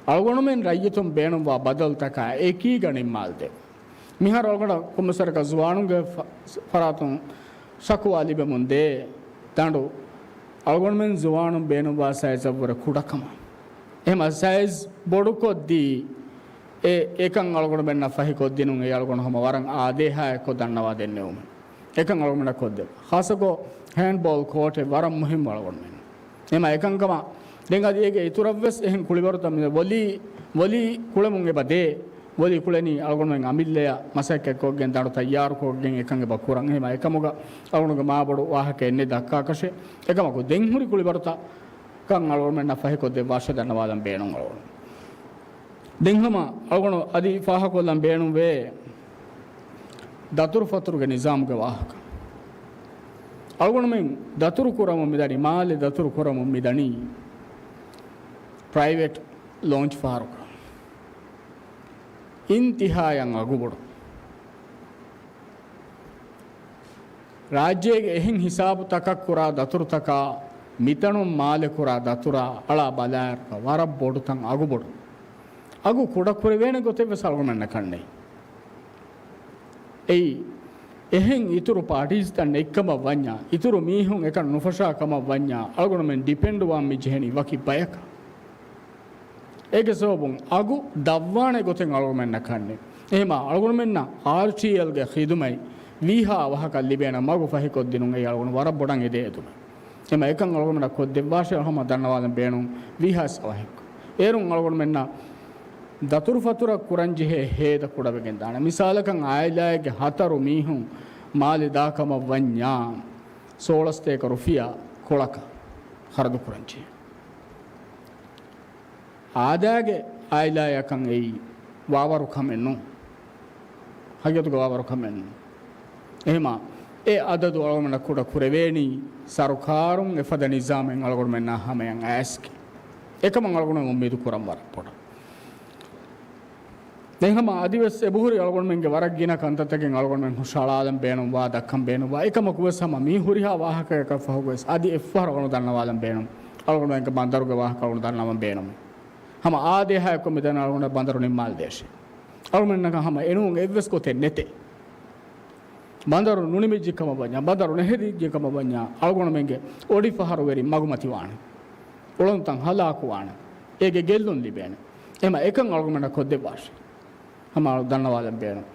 އަޅުގަނޑުމެން ރައްޔިތުން ބޭނުންވާ ބަދަލުތަކާ އެކީގަ ނިންމާލަދެވުން. މިހާރު އަޅުގަނޑަށް ކޮންމެސްވަރަކަށް ޒުވާނުންގެ ފަ-، ފަރާތުން ޝަކުވާ ލިބެމުން ދޭ ދަނޑު އަޅުގަނޑުމެން ޒުވާނުން ބޭނުންވާ ސައިޒަށްވުރެ ކުޑަކަމަށް. އެހެމަ ސައިޒް ބޮޑުކޮށްދީ، އެ، އެކަން އަޅުގަނޑުމެންނަށް ފަހިކޮށްދިނުން އެ އަޅުގަނޑު ހަމަ ވަރަށް އާދޭހާއެއްކޮށް ދަންނަވާ ދެންނެވުމެއް. އެކަން އަޅުގަނޑަށް ކޮށްދެއްވާ. ޚާއްޞަކޮށް ހޭންޑްބޯލް ކޯޓެއް ވަރަށް މުހިއްމު އަޅުގަނޑުމެން. އެހެމަ އެކަންކަމަށް ދެން އަދި އޭގެ އިތުރަށްވެސް އެހެން ކުޅިވަރުތައް މި ވޮލީ، ވޮލީ ކުޅެމުން އެބަ ދޭ. ވޮލީ ކުޅެނީ އަޅުގަނޑުމެން އަމިއްލަޔަށް މަސައްކަތްކޮށްގެން ދަނޑު ތައްޔާރުކޮށްގެން އެކަން އެބަ ކުރަން. އެހެމަ އެކަމުގަ އަޅުގަނޑުގެ މާބޮޑު ވާހަކައެއް ނެތް ދައްކާކަށެއް. އެކަމަކު ދެން ހުރި ކުޅިވަރުތައް ކަން އަޅުގަނޑުމެންނަށް ފަހިކޮށްދެއްވާށޭ ދަންނަވާލަން ބޭނުން އަޅުގަނޑު. ދެން ހަމަ އަޅުގަނޑު އަދި ފާހަގަކޮށްލަން ބޭނުންވޭ ދަތުރުފަތުރުގެ ނިޒާމުގެ ވާހަކަ. އަޅުގަނޑުމެން ދަތުރު ކުރަމުން މިދަނީ، މާލެ ދަތުރު ކުރަމުން މިދަނީ ޕްރައިވެޓް ލޯންޗް ފަހަރުގަ. އިންތިހާޔަށް އަގުބޮޑު. ރާއްޖޭގެ އެހެން ހިސާބުތަކަށް ކުރާ ދަތުރުތަކާ މިތަނުން މާލެ ކުރާ ދަތުރާ އަޅާ ބަލާއިރުގަ ވަރަށް ބޮޑު ތަން އަގުބޮޑު. އަގު ކުޑަކުރެވޭނެ ގޮތެއް ވެސް އަޅުގަނޑުމެންނަކަށް ނެތް. އެއީ، އެހެން އިތުރު ޕާޓީސްތައް ނެތްކަމަށް ވަންޏާ، އިތުރު މީހުން އެކަން ނުފަށާ ކަމަށް ވަންޏާ، އަޅުގަނޑުމެން ޑިޕެންޑް ވާން މި ޖެހެނީ ވަކި ބަޔަކަށް. އޭގެ ސަބަބުން އަގު ދަށްވާނެ ގޮތެއް އަޅުގަނޑުމެންނަކަށް ނެތް. އެހެމާ އަޅުގަނޑުމެންނަށް އާރްޓީއެލްގެ ޚިދުމަތް ވީހާ އަވަހަކަށް ލިބޭނެ މަގު ފަހިކޮށްދިނުން އެއީ އަޅުގަނޑު ވަރަށް ބޮޑަށް އެދޭ އެދުމެއް. އެހެމަ އެކަން އަޅުގަނޑަށް ކޮށްދެއްވާށޭ ހަމަ ދަންނަވާލަން ބޭނުން ވީހާސް އަވަހެއްކޮށް. އޭރުން އަޅުގަނޑުމެންނަށް ދަތުރުފަތުރަށް ކުރަންޖެހޭ ހޭދަ ކުޑަވެގެން ދާނެ. މިސާލަކަށް އާއިލާއެއްގެ ހަތަރު މީހުން މާލެ ދާ ކަމަށް ވަންޏާ، ސޯޅަސްތޭކަ ރުފިޔާ ކޮޅަކަށް ޚަރަދުކުރަންޖެހޭ. އާދައިގެ އާއިލާޔަކަށް އެއީ ވާވަރު ކަމެއް ނޫން. ހަގީގަތުގަ ވާވަރު ކަމެއް ނޫން. އެހެމާ އެ އަދަދު އަޅުގަނޑަށް ކުޑަ ކުރެވޭނީ ސަރުކާރުން އެފަދަ ނިޒާމެއް އަޅުގަނޑުމެންނާ ހަމަޔަށް އައިސްގެން. އެކަމަށް އަޅުގަނޑުމެން އުއްމީދު ކުރަން ވަރަށް ބޮޑަށް. ދެން ހަމަ އަދިވެސް އެބަހުރި އަޅުގަނޑުމެންގެ ވަރަށް ގިނަ ކަންތައްތަކެއް އަޅުގަނޑުމެން ހުށަހަޅާލަން ބޭނުންވާ، ދައްކަން ބޭނުންވާ. އެކަމަކުވެސް ހަމަ މި ހުރިހާ ވާހަކައަކަށް ފަހުގަވެސް އަދި އެއްފަހަރު އަޅުގަނޑު ދަންނަވާލަން ބޭނުން. އަޅުގަނޑުމެންގެ ބަނދަރުގެ ވާހަކަ އަޅުގަނޑު ދަންނަވަން ބޭނުމޭ. ހަމަ އާދޭހާއެއްކޮށް މިދަނީ އަޅުގަނޑަށް ބަނދަރު ނިންމާލަދޭށޭ. އަޅުގަނޑުމެންނަކަށް ހަމަ އެނޫން އެއްވެސް ގޮތެއް ނެތޭ. ބަނދަރު ނުނިމިއްޖެ ކަމަށް ވަންޏާ، ބަނދަރު ނެހެދިއްޖެ ކަމަށް ވަންޏާ، އަޅުގަނޑުމެންގެ އޮޑިފަހަރުވެރިން މަގުމަތިވާނެ. އުޅަނދުތައް ހަލާކުވާނެ. އޭގެ ގެއްލުން ލިބޭނެ. އެމަ އެކަން އަޅުގަނޑަށް ކޮށްދެއްވާށޭ. ހަމަ އަޅު ދަންނަވާލަން ބޭނުން.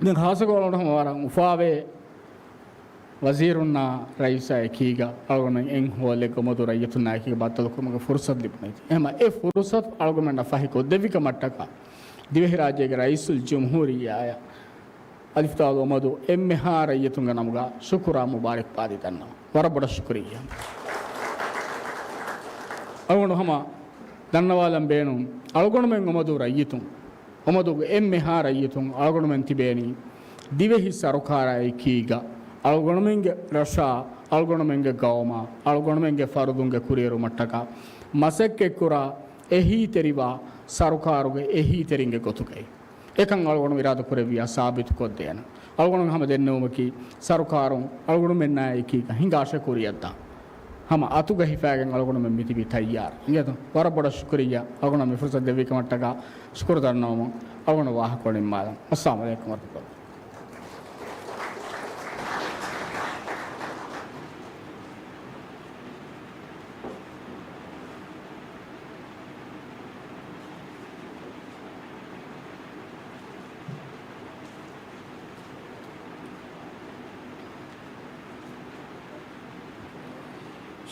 ދެން ޚާއްޞަކޮށް އަޅުގަނޑު ހަމަ ވަރަށް އުފާވޭ ވަޒީރުންނާ ރައީސާ އެކީގަ އަޅުގަނޑުމެން އެއް ހޯލެއްގަ އުމަދޫ ރައްޔިތުންނާ އެކީގަ ބައްދަލުކުރުމުގެ ފުރުސަތު ލިބުނީތީ. އެހެމަ އެ ފުރުސަތު އަޅުގަނޑުމެންނަށް ފަހި ކޮށްދެއްވިކަމަށްޓަކާ ދިވެހިރާއްޖޭގެ ރައީސުލް ޖުމްހޫރިއްޔާއަށް އަލިފްދާލު އުމަދޫ އެންމެހާ ރައްޔިތުންގެ ނަމުގަ ޝުކުރާ މުބާރިކްބާދީ ދަންނަވަން. ވަރަށް ބޮޑަށް ޝުކުރިއްޔާ. އަޅުގަނޑު ހަމަ ދަންނަވާލަން ބޭނުން އަޅުގަނޑުމެން އުމަދޫ ރައްޔިތުން، އުމަދޫގެ އެންމެހާ ރައްޔިތުން އަޅުގަނޑުމެން ތިބޭނީ ދިވެހި ސަރުކާރާ އެކީގަ އަޅުގަނޑުމެންގެ ރަށާ، އަޅުގަނޑުމެންގެ ގައުމާ، އަޅުގަނޑުމެންގެ ފަރުދުންގެ ކުރިއެރުމަށްޓަކާ މަސައްކަތްކުރާ އެހީތެރިވާ ސަރުކާރުގެ އެހީތެރިންގެ ގޮތުގައި. އެކަން އަޅުގަނޑު އިރާދަކުރެއްވިއްޔާ ސާބިތުކޮށްދޭނަން. އަޅުގަނޑު ހަމަ ދެންނެވުމަކީ، ސަރުކާރުން އަޅުގަނޑުމެންނާ އެކީގަ ހިނގާ ޝުކުރިއްޔާ ދާން. ހަމަ އަތުގަ ހިފާގެން އަޅުގަނޑުމެން މިތިބީ ތައްޔާރު. އިނގޭތޯ؟ ވަރަށް ބޮޑަށް ޝުކުރިއްޔާ އަޅުގަނޑަށް މި ފުރުސަތު ދެއްވިކަމަށްޓަކާ ޝުކުރު ދަންނަވަމުން. އަޅުގަނޑު ވާހަކަ ނިންމާލަން. އައްސަލާމު ޢަލައިކުމް ވަރަޙްމަތުﷲ.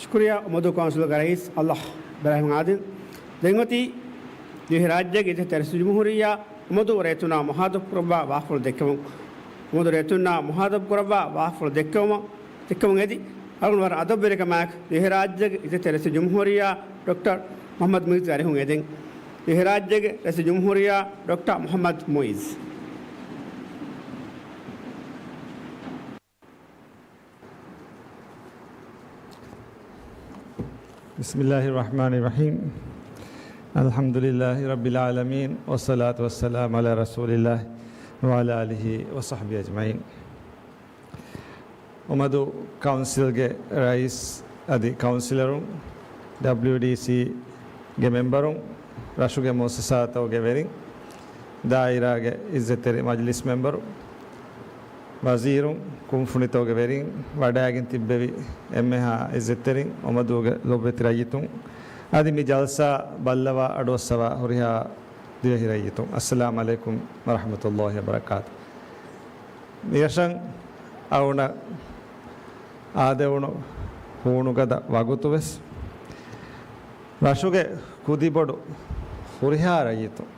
ޝުކުރިއްޔާ އުމަދޫ ކައުންސިލްގެ ރައީސް އައްލާހް އިބްރާހިމް އާދިލް. ދެން އޮތީ ދިވެހިރާއްޖޭގެ އިއްޒަތްތެރި ރައީސުލްޖުމްހޫރިއްޔާ އުމަދޫ ރައްޔިތުންނާ މުހާތަބު ކުރައްވާ ވާހަކަފުޅު ދެއްކެވުން. އުމަދޫ ރައްޔިތުންނާ މުހާތަބު ކުރައްވާ ވާހަކަފުޅު ދެއްކެވުމަށް، ދެއްކެވުން އެދި، އަޅުގަނޑު ވަރަށް އަދަބުވެރިކަމާއެކު ދިވެހިރާއްޖޭގެ އިއްޒަތްތެރި ރައީސުލްޖުމްހޫރިއްޔާ ޑޮކްޓަރ މުޙައްމަދު މުޢިއްޒު އަރިހުން އެދެން. ދިވެހިރާއްޖޭގެ ރައީސުލްޖުމްހޫރިއްޔާ ޑޮކްޓަރ މުޙައްމަދު މުޢިއްޒު. بسم الله الرحمن الرحيم. الحمد لله رب العالمين، والصلاة والسلام على رسول الله وعلى آله وصحبه أجمعين. އުމަދޫ ކައުންސިލްގެ ރައީސް އަދި ކައުންސިލަރުން، ޑަބްލިޔުޑީސީގެ މެމްބަރުން، ރަށުގެ މުއައްސަސާތަކުގެ ވެރިން، ދާއިރާގެ އިއްޒަތްތެރި މަޖިލިސް މެމްބަރު، ވަޒީރުން، ކުންފުނިތަކުގެ ވެރިން، ވަޑައިގެން ތިއްބެވި އެންމެހާ އިއްޒަތްތެރިން، އުމަދޫގެ ލޮބުވެތި ރައްޔިތުން، އަދި މި ޖަލްސާ ބައްލަވާ އަޑުއައްސަވާ ހުރިހާ ދިވެހި ރައްޔިތުން، އައްސަލާމު ޢަލައިކުމް ވަރަޙްމަތުﷲ ވަބަރަކާތު. މިރަށަށް އަޅުގަނޑަށް އާދެވުނު ހޫނުގަދަ ވަގުތުވެސް، ރަށުގެ ކުދިބޮޑު ހުރިހާ ރައްޔިތުން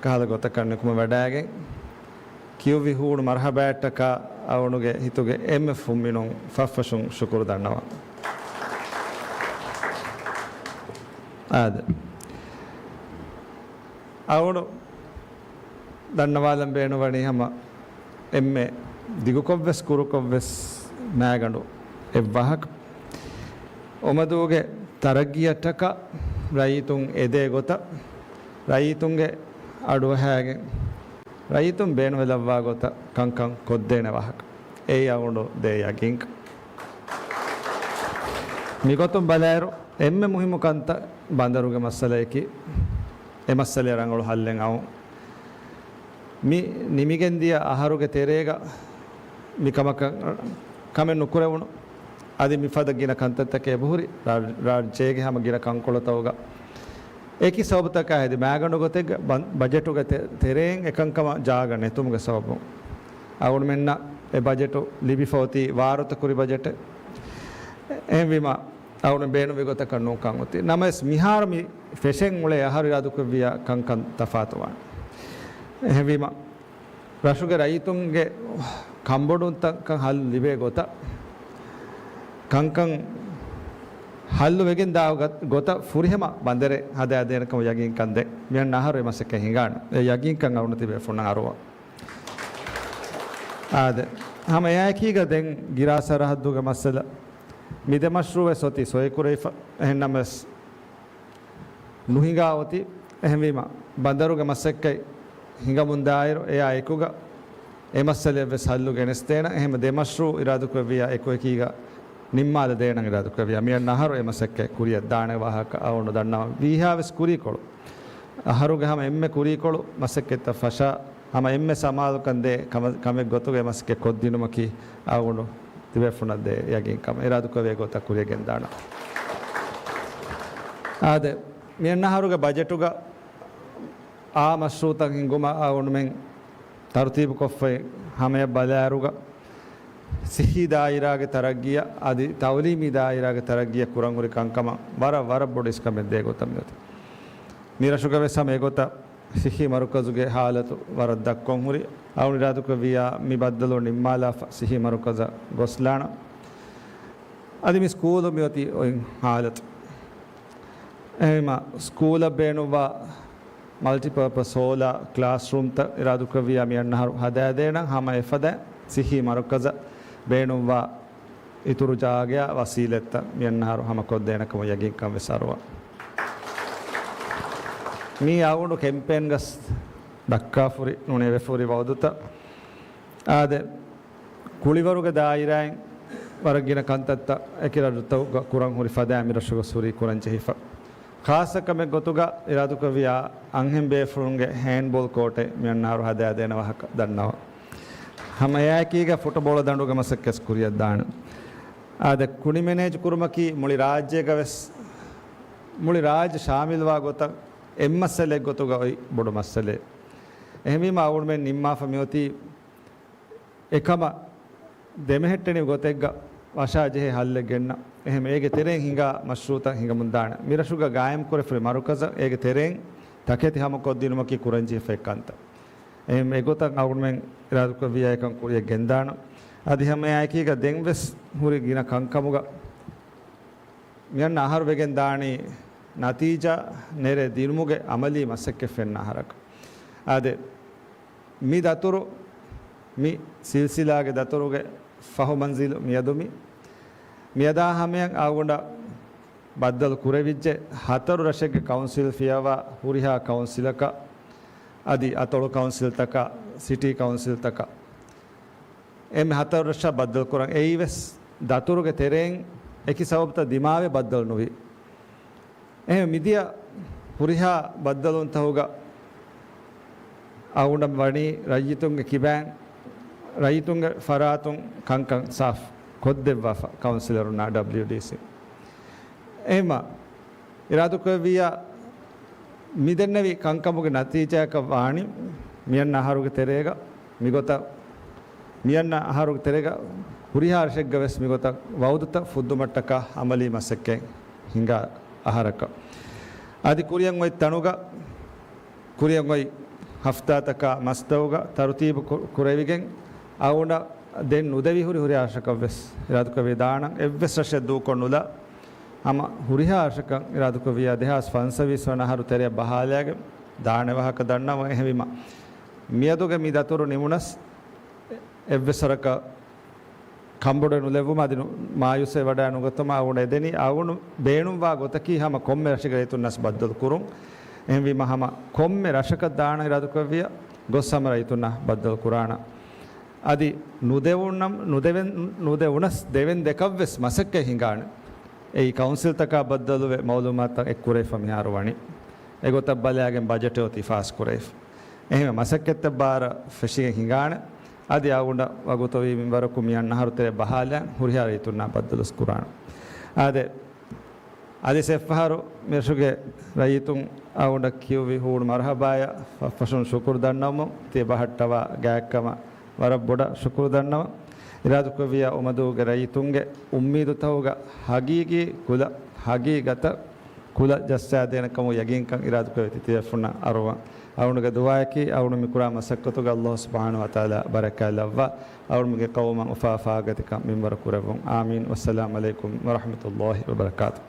ކަހަލަ ގޮތަކަށް ނިކުމެވަޑައިގެން، ކިޔުއްވި ހޫނު މަރްޙަބާއަށްޓަކާ އަޅުގަނޑުގެ ހިތުގެ އެންމެ ފުންމިނުން ފަށްފަށުން ޝުކުރު ދަންނަވަން. އާދެ. އަޅުގަނޑު ދަންނަވާލަން ބޭނުންވަނީ ހަމަ އެންމެ ދިގުކޮށްވެސް ކުރުކޮށްވެސް މާގަނޑު އެއްވާހަކަ. އުމަދޫގެ ތަރައްގީއަށްޓަކާ ރައްޔިތުން އެދޭ ގޮތަށް، ރައްޔިތުންގެ އަޑުއަހައިގެން، ރައްޔިތުން ބޭނުންވެލައްވާ ގޮތަށް ކަންކަން ކޮށްދޭނެ ވާހަކަ. އެއީ އަޅުގަނޑު ދޭ ޔަގީންކަން. މިގޮތުން ބަލާއިރު، އެންމެ މުހިއްމު ކަންތައް ބަނދަރުގެ މައްސަލަޔަކީ، އެ މައްސަލައަށް ރަނގަޅު ހައްލެއް އައުން. މި ނިމިގެންދިޔަ އަހަރުގެ ތެރޭގަ މި ކަމަކަށް ކަމެއް ނުކުރެވުނު. އަދި މިފަދަ ގިނަ ކަންތައްތަކެއް އެބަހުރި ރާ-، ރާއްޖޭގެ ހަމަ ގިނަ ކަންކޮޅުތަކުގަ. އެކި ސަބަބުތަކާ ހެދި މާގަނޑު ގޮތެއްގަ ބަ-، ބަޖެޓުގެ ތެ-، ތެރެއިން އެކަންކަމަށް ޖާގަ ނެތުމުގެ ސަބަބުން. އަޅުގަނޑުމެންނަށް އެ ބަޖެޓު ލިބިފަ އޮތީ ވާރުތަކުރި ބަޖެޓެއް. އެހެންވީމަ، އަޅުގަނޑު ބޭނުންވި ގޮތަކަށް ނޫންކަން އޮތީ. ނަމަވެސް، މިހާރު މި ފެށެން އުޅޭ އަހަރު އިރާދަކުރެއްވިޔާ ކަންކަން ތަފާތުވާނެ. އެހެންވީމަ، ރަށުގެ ރައްޔިތުންގެ ކަންބޮޑުވުންތަކަށް ހައްލު ލިބޭ ގޮތަށް، ކަންކަން ހައްލު ވެގެން ދާ ގޮތަށް ފުރިހަމަ ބަނދަރެއް ހަދާދޭނެ ކަމަށް ޔަގީންކަން ދޭ. މިއަންނަ އަހަރު އެ މަސައްކަތް ހިނގާނެ. އެ ޔަގީންކަން އަޅުގަނޑު ތިބޭފުޅުންނަށް އަރުވާ. އާދެ، ހަމަ އެއާއެކީގަ ދެން ގިރާ ސަރަހައްދުގެ މައްސަލަ މި ދެ މަޝްރޫއު ވެސް އޮތީ ސޮއިކުރެވިފަ. އެހެންނަމަވެސް، ނުހިނގާ އޮތީ. އެހެންވީމަ، ބަނދަރުގެ މަސައްކަތް ހިނގަމުންދާއިރު، އެއާ އެކުގަ އެ މައްސަލައެއްވެސް ހައްލު ގެނެސްދޭނަން. އެހެން ދެ މަޝްރޫއު އިރާދަކުރެއްވިއްޔާ އެކުއެކީގަ ނިންމާލަދޭނަން އިރާދަކުރެއްވިއްޔާ، މިއަންނަ އަހަރު އެ މަސައްކަތް ކުރިއަށް ދާނެ ވާހަކަ އަޅުގަނޑު ދަންނަވަން. ވީހާވެސް ކުރީކޮޅު، އަހަރުގެ ހަމަ އެންމެ ކުރީކޮޅު މަސައްކަތްތައް ފަށާ، ހަމަ އެންމެ ސަމާލުކަން ދޭ ކަމަ-، ކަމެއް ގޮތުގަ އެ މަސައްކަތް ކޮށްދިނުމަކީ އަޅުގަނޑު ތިބޭފުޅުންނަށް ދޭ ޔަގީންކަމަށް. އިރާދަކުރެއްވިއްޔާ އެގޮތަށް ކުރިއަށް ގެންދާނަން. އާދެ، މިއަންނަ އަހަރުގެ ބަޖެޓުގަ އާ މަޝްރޫއުތައް ހިންގުމަށް އަޅުގަނޑުމެން ތަރުތީބުކޮށްފައި ހަމަޔަށް ބަލާއިރުގަ، ސިއްހީ ދާއިރާގެ ތަރައްގީއަށް އަދި ތައުލީމީ ދާއިރާގެ ތަރައްގީއަށް ކުރަންހުރި ކަންކަމަށް ވަރަށް، ވަރަށް ބޮޑު އިސްކަމެއް ދޭ ގޮތަށް މިއޮތީ. މި ރަށުގަ ވެސް ހަމަ އެގޮތަށް ސިއްހީ މަރުކަޒުގެ ހާލަތު ވަރަށް ދަށްކޮށްހުރި. އަޅުގަނޑު އިރާދަކުރެއްވިއްޔާ މި ބައްދަލު ނިންމާލާފަ ސިއްހީ މަރުކަޒަށް ގޮސްލާނަން. އަދި މި ސްކޫލު މިއޮތީ އޮތް ހާލަތު. އެހެންވީމަ، ސްކޫލަށް ބޭނުންވާ މަލްޓިޕާޕަސް ހޯލާ ކްލާސްރޫމްތައް އިރާދަކުރެއްވިއްޔާ މިއަންނަ އަހަރު ހަދާދޭނަން. ހަމަ އެފަދައިން ސިއްހީ މަރުކަޒަށް ބޭނުންވާ އިތުރު ޖާގަޔާ ވަސީލަތްތައް މިއަންނަ އަހަރު ހަމަ ކޮށްދޭނެ ކަމަށް ޔަގީންކަން ވެސް އަރުވާ. މީ އަޅުގަނޑު ކެމްޕޭންގަސް ދައްކާފުރި ނޫނީ އެވެފަހުރި ވައުދުތައް. އާދެ، ކުޅިވަރުގެ ދާއިރާއިން ވަރަށް ގިނަ ކަންތައްތައް އެކި ރަށުތަކުގަ ކުރަން ހުރި ފަދައިން މި ރަށުގަ ހުރީ ކުރަން ޖެހިފަ. ޚާއްޞަ ކަމެއް ގޮތުގަ އިރާދަކުރެއްވިއްޔާ އަންހެން ބޭފުޅުންގެ ހޭންޑްބޯލް ކޯޓެއް މިއަންނަ އަހަރު ހަދާދޭނެ ވާހަކަ ދަންނަވަން. ހަމަ އެއާއެކީގަ ފުޓުބޯޅަ ދަނޑުގެ މަސައްކަތް ކުރިއަށް ދާނެ. އާދެ، ކުނި މެނޭޖް ކުރުމަކީ މުޅި ރާއްޖޭގަ ވެސް، މުޅި ރާއްޖެ ޝާމިލްވާ ގޮތަށް އެއް މައްސަލައެއް ގޮތުގަ އޮތް ބޮޑު މައްސަލައެއް. އެހެންވީމަ އަޅުގަނޑުމެން ނިންމާފަ މިއޮތީ އެކަމަށް ދެމެހެއްޓެނި ގޮތެއްގަ ވަށާ ޖެހޭ ހައްލެއް ގެންނަ. އެހެން އޭގެ ތެރެއިން ހިނގާ މަޝްރޫއުތައް ހިނގަމުން ދާނެ. މި ރަށުގަ ގާއިމް ކުރެފުރި މަރުކަޒަށް އޭގެ ތެރެއިން ތަކެތި ހަމަކޮށްދިނުމަކީ ކުރަންޖެހިފައި ކަންތައް. އެހެން އެގޮތަށް އަޅުގަނޑުމެން އިރާދަކުރެއްވިއްޔާ އެކަން ކުރިއަށް ގެންދާނަން. އަދި ހަމައެއާއެކީގަ ދެން ވެސް ހުރި ގިނަ ކަންކަމުގަ މިއަންނަ އަހަރު ވެގެން ދާނީ ނަތީޖާ ނެރެ ދިނުމުގެ އަމަލީ މަސައްކަތް ފެންނަ އަހަރަކަށް. އާދެ، މި ދަތުރު، މި ސިލްސިލާގެ ދަތުރުގެ ފަހު މަންޒިލު މިއަދު މި، މިއަދާ ހަމަޔަށް އަޅުގަނޑަށް ބައްދަލު ކުރެވިއްޖެ ހަތަރު ރަށެއްގެ ކައުންސިލް ފިޔަވާ ހުރިހާ ކައުންސިލަކަށް، އަދި އަތޮޅު ކައުންސިލްތަކަށް، ސިޓީ ކައުންސިލްތަކަށް. އެންމެ ހަތަރު ރަށަށް ބައްދަލު ކުރަން. އެއީ ވެސް ދަތުރުގެ ތެރެއިން އެކި ސަބަބުތައް ދިމާވެ ބައްދަލު ނުވި. އެހެން މިދިޔަ ހުރިހާ ބައްދަލުންތަހުގަ އަޅުގަނޑަށް ވަނީ ރައްޔިތުންގެ ކިބައިން، ރައްޔިތުންގެ ފަރާތުން ކަންކަން ސާފް ކޮށްދެއްވާފަ ކައުންސިލަރުންނާ ޑަބްލިޔުޑީސީ. އެހެންމަ އިރާދަކުރެއްވިއްޔާ މި ދެންނެވި ކަންކަމުގެ ނަތީޖާއަކަށް ވާނީ މިއަންނަ އަހަރުގެ ތެރޭގަ މިގޮތަށް، މިއަންނަ އަހަރުގެ ތެރޭގަ ހުރިހާ ރަށެއްގަ ވެސް މިގޮތަށް ވައުދުތައް ފުއްދުމަށްޓަކާ އަމަލީ މަސައްކަތް ހިނގާ އަހަރަކަށް. އަދި ކުރިއަށް އޮތް ތަނުގަ، ކުރިއަށް އޮތް ހަފްތާތަކާ މަސްތައުގަ ތަރުތީބު ކު-، ކުރެވިގެން އަޅުގަނޑަށް ދެން ނުދެވި ހުރި ހުރިހާ ރަށަކަށް ވެސް އިރާދަކުރެއްވި ދާނަން. އެއްވެސް ރަށެއް ދޫކޮށް ނުލާ، ހަމަ ހުރިހާ ރަށަކަށް އިރާދަކުރެއްވިއްޔާ ދެހާސް ފަންސަވީސް ވަނަ އަހަރު ތެރެއަށް ބަހާލައިގެން ދާނެ ވާހަކަ ދަންނަވަން. އެހެންވީމަ މިއަދުގެ މި ދަތުރު ނިމުނަސް އެއްވެސް ވަރަކަށް ކަންބޮޑުވެ ނުލެއްވުމަށް އަދި ނު-، މާޔޫސްވެ ވަޑައި ނުގަތުމަށް އަޅުގަނޑު އެދެނީ. އަޅުގަނޑު ބޭނުންވާ ގޮތަކީ ހަމަ ކޮންމެ ރަށެއްގެ ރައްޔިތުންނަސް ބައްދަލު ކުރުން. އެހެންވީމަ ހަމަ ކޮންމެ ރަށަކަށް ދާނަ އިރާދަކުރެއްވިއްޔާ ގޮސް ހަމަ ރައްޔިތުންނާ ބައްދަލު ކުރާނަ. އަދި ނުދެވުނަމް-، ނުދެވެން-، ނުދެވުނަސް ދެވެން ދެކަށްވެސް މަސައްކަތް ހިނގާނެ. އެއީ ކައުންސިލްތަކާ ބައްދަލުވެ މައުލޫމާތުތައް އެއްކުރެވިފަ މިހާރު ވަނީ. އެގޮތަށް ބަލާގެން ބަޖެޓެއް އޮތީ ފާސްކުރެވިފަ. އެހެންވެ މަސައްކަތްތައް ބާރަށް ފެށިގެން ހިނގާނެ. އަދި އަޅުގަނޑަށް ވަގުތުވީ މިންވަރަކު މިއަންނަ އަހަރު ތެރޭ ބަހާލަން ހުރިހާ ރައްޔިތުންނާ ބައްދަލުވެސް ކުރާނަ. އާދެ، އަދި ސެފްފަހަރު މިރަށުގެ ރައްޔިތުން އަޅުގަނޑަށް ކިޔުއްވި ހޫނު މަރުހަބާޔަށް ފަށްފަށުން ޝުކުރު ދަންނަވަމުން ތިޔަ ބަހައްޓަވާ ގާތްކަމަށް ވަރަށް ބޮޑަށް ޝުކުރު ދަންނަވަން. އިރާދަކުރެއްވިއްޔާ އުމަދޫގެ ރައްޔިތުންގެ އުއްމީދުތަހުގަ ހަގީގީ ކުލަ ހަގީގަތަށް ޕުލަށް ޖައްސާދޭނެ ކަމުގެ ޔަގީންކަން އިރާދަކުރެވި ތިތިބޭފުޅުންނަށް އަރުވަން. އަޅުގަނޑުގެ ދުޢާއަކީ އަޅުގަނޑު މި ކުރާ މަސައްކަތުގަ ﷲ ސުބްޙާނަހޫ ވަތަޢާލާ ބަރަކާތް ލައްވާ، އަޅުގަނޑުގެ ޤައުމަށް އުފާ ފާގަތިކަން މިންވަރު ކުރެއްވުން. އާމީން. ވައްސަލާމް ޢަލައިކުމް ވަރަޙްމަތުﷲ ވަބަރަކާތު.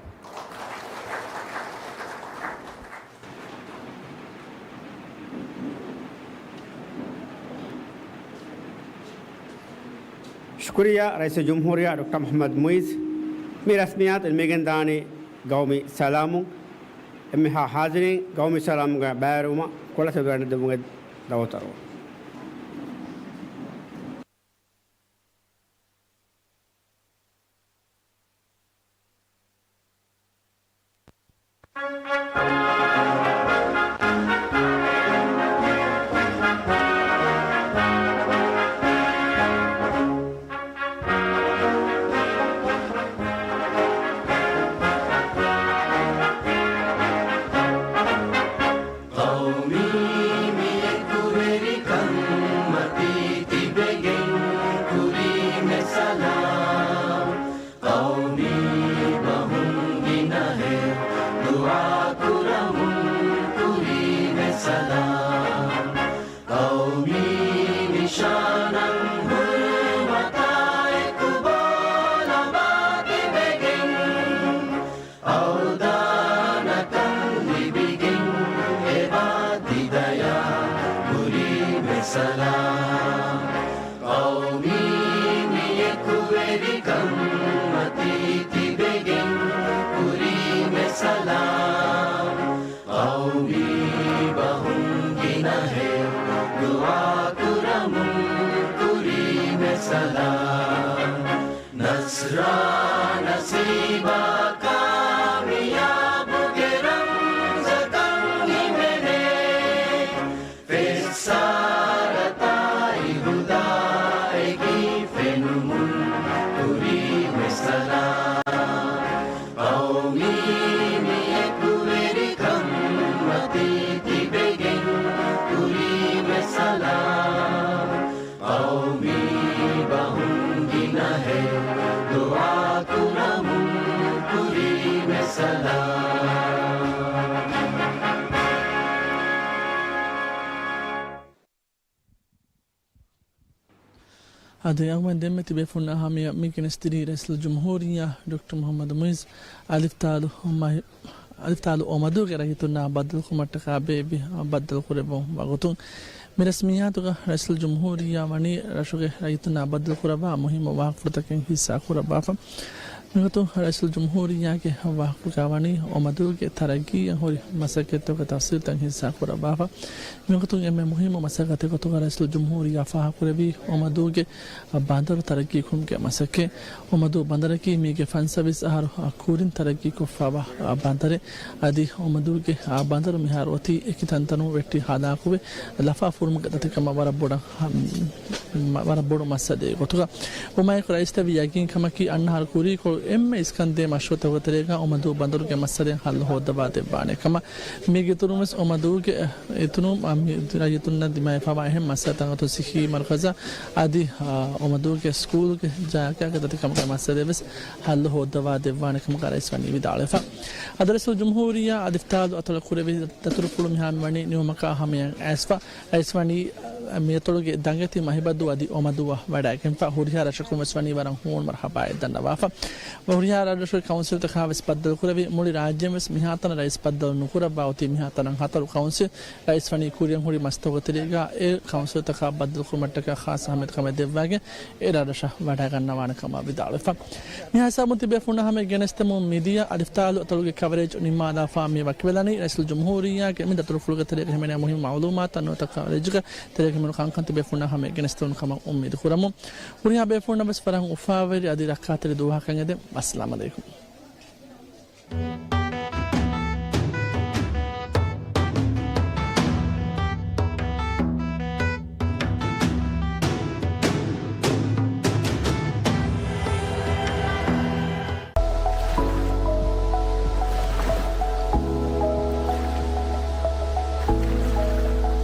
ޝުކުރިއްޔާ ރައީސުލްޖުމްހޫރިއްޔާ ޑޮކްޓަރ މުޙައްމަދު މުޢިއްޒު. މި ރަސްމިއްޔާތު ނިމިގެންދާނީ ގައުމީ ސަލާމުން. އެންމެހާ ޙާޟިރީން ގައުމީ ސަލާމުގަ ބައިވެރިވުމަށް ކޮޅަށް ތެދުވެގެންދެއްވުމުގެ ދަޢުވަތު އަރުވަން. ޤައުމީ މި އެކުވެރިކަން މަތީ ތިބެގެން ކުރީމެ ސަލާމް. ޤައުމީ ބަހުން ގިނަހެޔޮ ދުޢާ ކުރަމުން ކުރީމެ ސަލާމް. ޤައުމީ ނިޝާނަށް ހުރުމަތާ އެކު ބޯލަބާ ތިބެގެން، އަވަދާނަކަން ލިބިގެން އެބާ ތި ދަޔާ ކުރީމެ ސަލާމް. ޤައުމީ މި އެކުވެރިކަން މަތީ ތިބެގެން ކުރީމެ ސަލާމް. ޤައުމީ ބަހުން ގިނަހެޔޮ ދުޢާ ކުރަމުން ކުރީމެ ސަލާމް. ނަޞްރާ ނަސީބާ ކާމިޔާބުގެ ރަމްޒަކަށް ހިމެނޭ. ފެއްސާރަތާއި ހުދާއެކީ ފެނުމުން ކުރީމެ ސަލާމް. ޤައުމީ މި އެކުވެރިކަން މަތީ ތިބެގެން ކުރީމެ ސަލާމް. ޤައުމީ ބަހުން ގިނަހެޔޮ ދުޢާ ކުރަމުން ކުރީމެ ސަލާމް. އަދި އަޅުގަނޑު ދެންމެ ތިބޭފުޅުންނާ ހަމަޔަށް މި ގެނެސްދިނީ ރައީސުލްޖުމްހޫރިއްޔާ ޑޮކްޓަރ މުޙައްމަދު މުޢިއްޒު އަލިފްތާލު މަ-، އަލިފްތާލު އޮމަދޫގެ ރައްޔިތުންނާ ބައްދަލުކުރުމަށްޓަކާ ބޭއްވި ބައްދަލުކުރެއްވުން ވަގުތުން. މި ރަސްމިއްޔާތުގަ ރައީސުލްޖުމްހޫރިއްޔާ ވަނީ ރަށުގެ ރައްޔިތުންނާ ބައްދަލުކުރައްވާ މުހިއްމު ވާހަކަފުޅުތަކެއް ހިއްސާކުރައްވާފަ. މިގޮތުން ރައީސުލްޖުމްހޫރިއްޔާގެ ވާހަކަފުޅުގަ ވަނީ އޮމަދޫގެ ތަރައްގީއަށް ހުރި މަސައްކަތްތަކުގެ ތަފްސީލްތައް ހިއްސާކުރައްވާފަ. މިވަގުތު އެންމެ މުހިއްމު މަސައްކަތެއް ގޮތުގަ ރައީސުލްޖުމްހޫރިއްޔާ ފާހަގަކުރެއްވީ އޮމަދޫގެ ބަނދަރު ތަރައްގީކުރުމުގެ މަސައްކަތް. އޮމަދޫ ބަނދަރަކީ މީގެ ފަންސަވީސް އަހަރު ކުރިން ތަރައްގީކޮށްފައިވާ ބަނދަރެއް. އަދި އޮމަދޫގެ ބަނދަރު މިހާރު އޮތީ އެކި ތަންތަނުން ވެއްޓި ހާލާކުވެ، ލަފާ ފުރުމުގެ ދަތިކަމަށް ވަރަށް ބޮޑަށް ވަރަށް ބޮޑު މައްސަލައެއް ގޮތުގަ. އުމާއެކު ރައީސް ދެއްވި ޔަގީންކަމަކީ އަންނަ އަހަރު ކުރީކޮޅު އެންމެ އިސްކަންދޭ މަޝްރޫޢުތަކުގެ ތެރޭގަ އޮމަދޫ ބަނދަރުގެ މައްސަލައެއް ހައްލު ހޯއްދަވާ ދެއްވާނެ ކަމަށް. މީގެ އިތުރުން ވެސް އޮމަދޫގެ އިތުރުން މި ރައްޔިތުންނަށް ދިމާވެފައިވާ އެހެން މައްސަލަތައް އަތޮޅު ސިއްހީ މަރުކަޒަށް އަދި، އާ، އޮމަދޫގެ ސްކޫލްގެ ޖާގައިގެ ދަތިކަމުގެ މައްސަލައެއް ވެސް ހައްލު ހޯއްދަވާ ދެއްވާނެ ކަމަށް ރައީސް ވަނީ ވިދާޅުވެފަ. އަދި ރައީސުލްޖުމްހޫރިއްޔާ އަލިފްތާލު އަތޮޅަށް ކުރެއްވި ދަތުރުފުޅު މިހާރު ވަނީ ނިމުމަކާ ހަމަޔަށް އައިސްފަ. ރައީސް ވަނީ މިއަތޮޅުގެ ދަނގެތި މަހިބަދޫ އަދި އޮމަދޫއަށް ވަޑައިގެންފަ. ހުރިހާ ރަށަކުން ވެސް ވަނީ ވަރަށް ހޫނު މަރުޙަބާއެއް ދަންނަވާފަ. ހުރިހާ ރަށްރަށުގެ ކައުންސިލްތަކާ ވެސް ބައްދަލުކުރެވި، މުޅި ރާއްޖެއިން ވެސް މިހާތަނަށް ރައީސް ބައްދަލު ނުކުރައްވާ އޮތީ މިހާތަނަށް ހަތަރު ކައުންސިލް. ރައީސް ވަނީ ކުރިއަށް ހުރި މަސްތަކުގެ ތެރޭގަ އެ ކައުންސިލްތަކާ ބައްދަލުކުރުމަށްޓަކާ ޚާއްޞަ އަހައްމިޔަތު ކަމެއް ދެއްވާގެން އެ ރަށްރަށަށް ވަޑައިގަންނަވާނެ ކަމަށް ވިދާޅުވެފަ. މިހާ ހިސާބުން ތިބޭފުޅުންނާ ހަމަޔަށް ގެނެސްދެމުން މިދިޔަ އަލިފްތާލު އަތޮޅުގެ ކަވަރޭޖް ނިންމާލާފަ މި ވަކިވެލަނީ. ރައީސުލްޖުމްހޫރިއްޔާގެ މި ދަތުރުފުޅުގެ ތެރޭގަ ހިމެނޭ މުހިއްމު މައުލޫމާތު ނުވަތަ ކަވަރޭޖްގެ ތެރޭގަ ހިމެނު ކަންކަން ތިބޭފުޅުންނާ ހަމަޔަށް ގެނެސްދެވުނު ކަމަށް އުއްމީދު ކުރަމުން. ހުރިހާ ބޭފުޅުންނަށް ވެސް ވަރަށް އުފާވެރި އަދި ރައްކާތެރި ދުވަހަކަށް އެދެން. އައްސަލާމް އަލައިކުމް.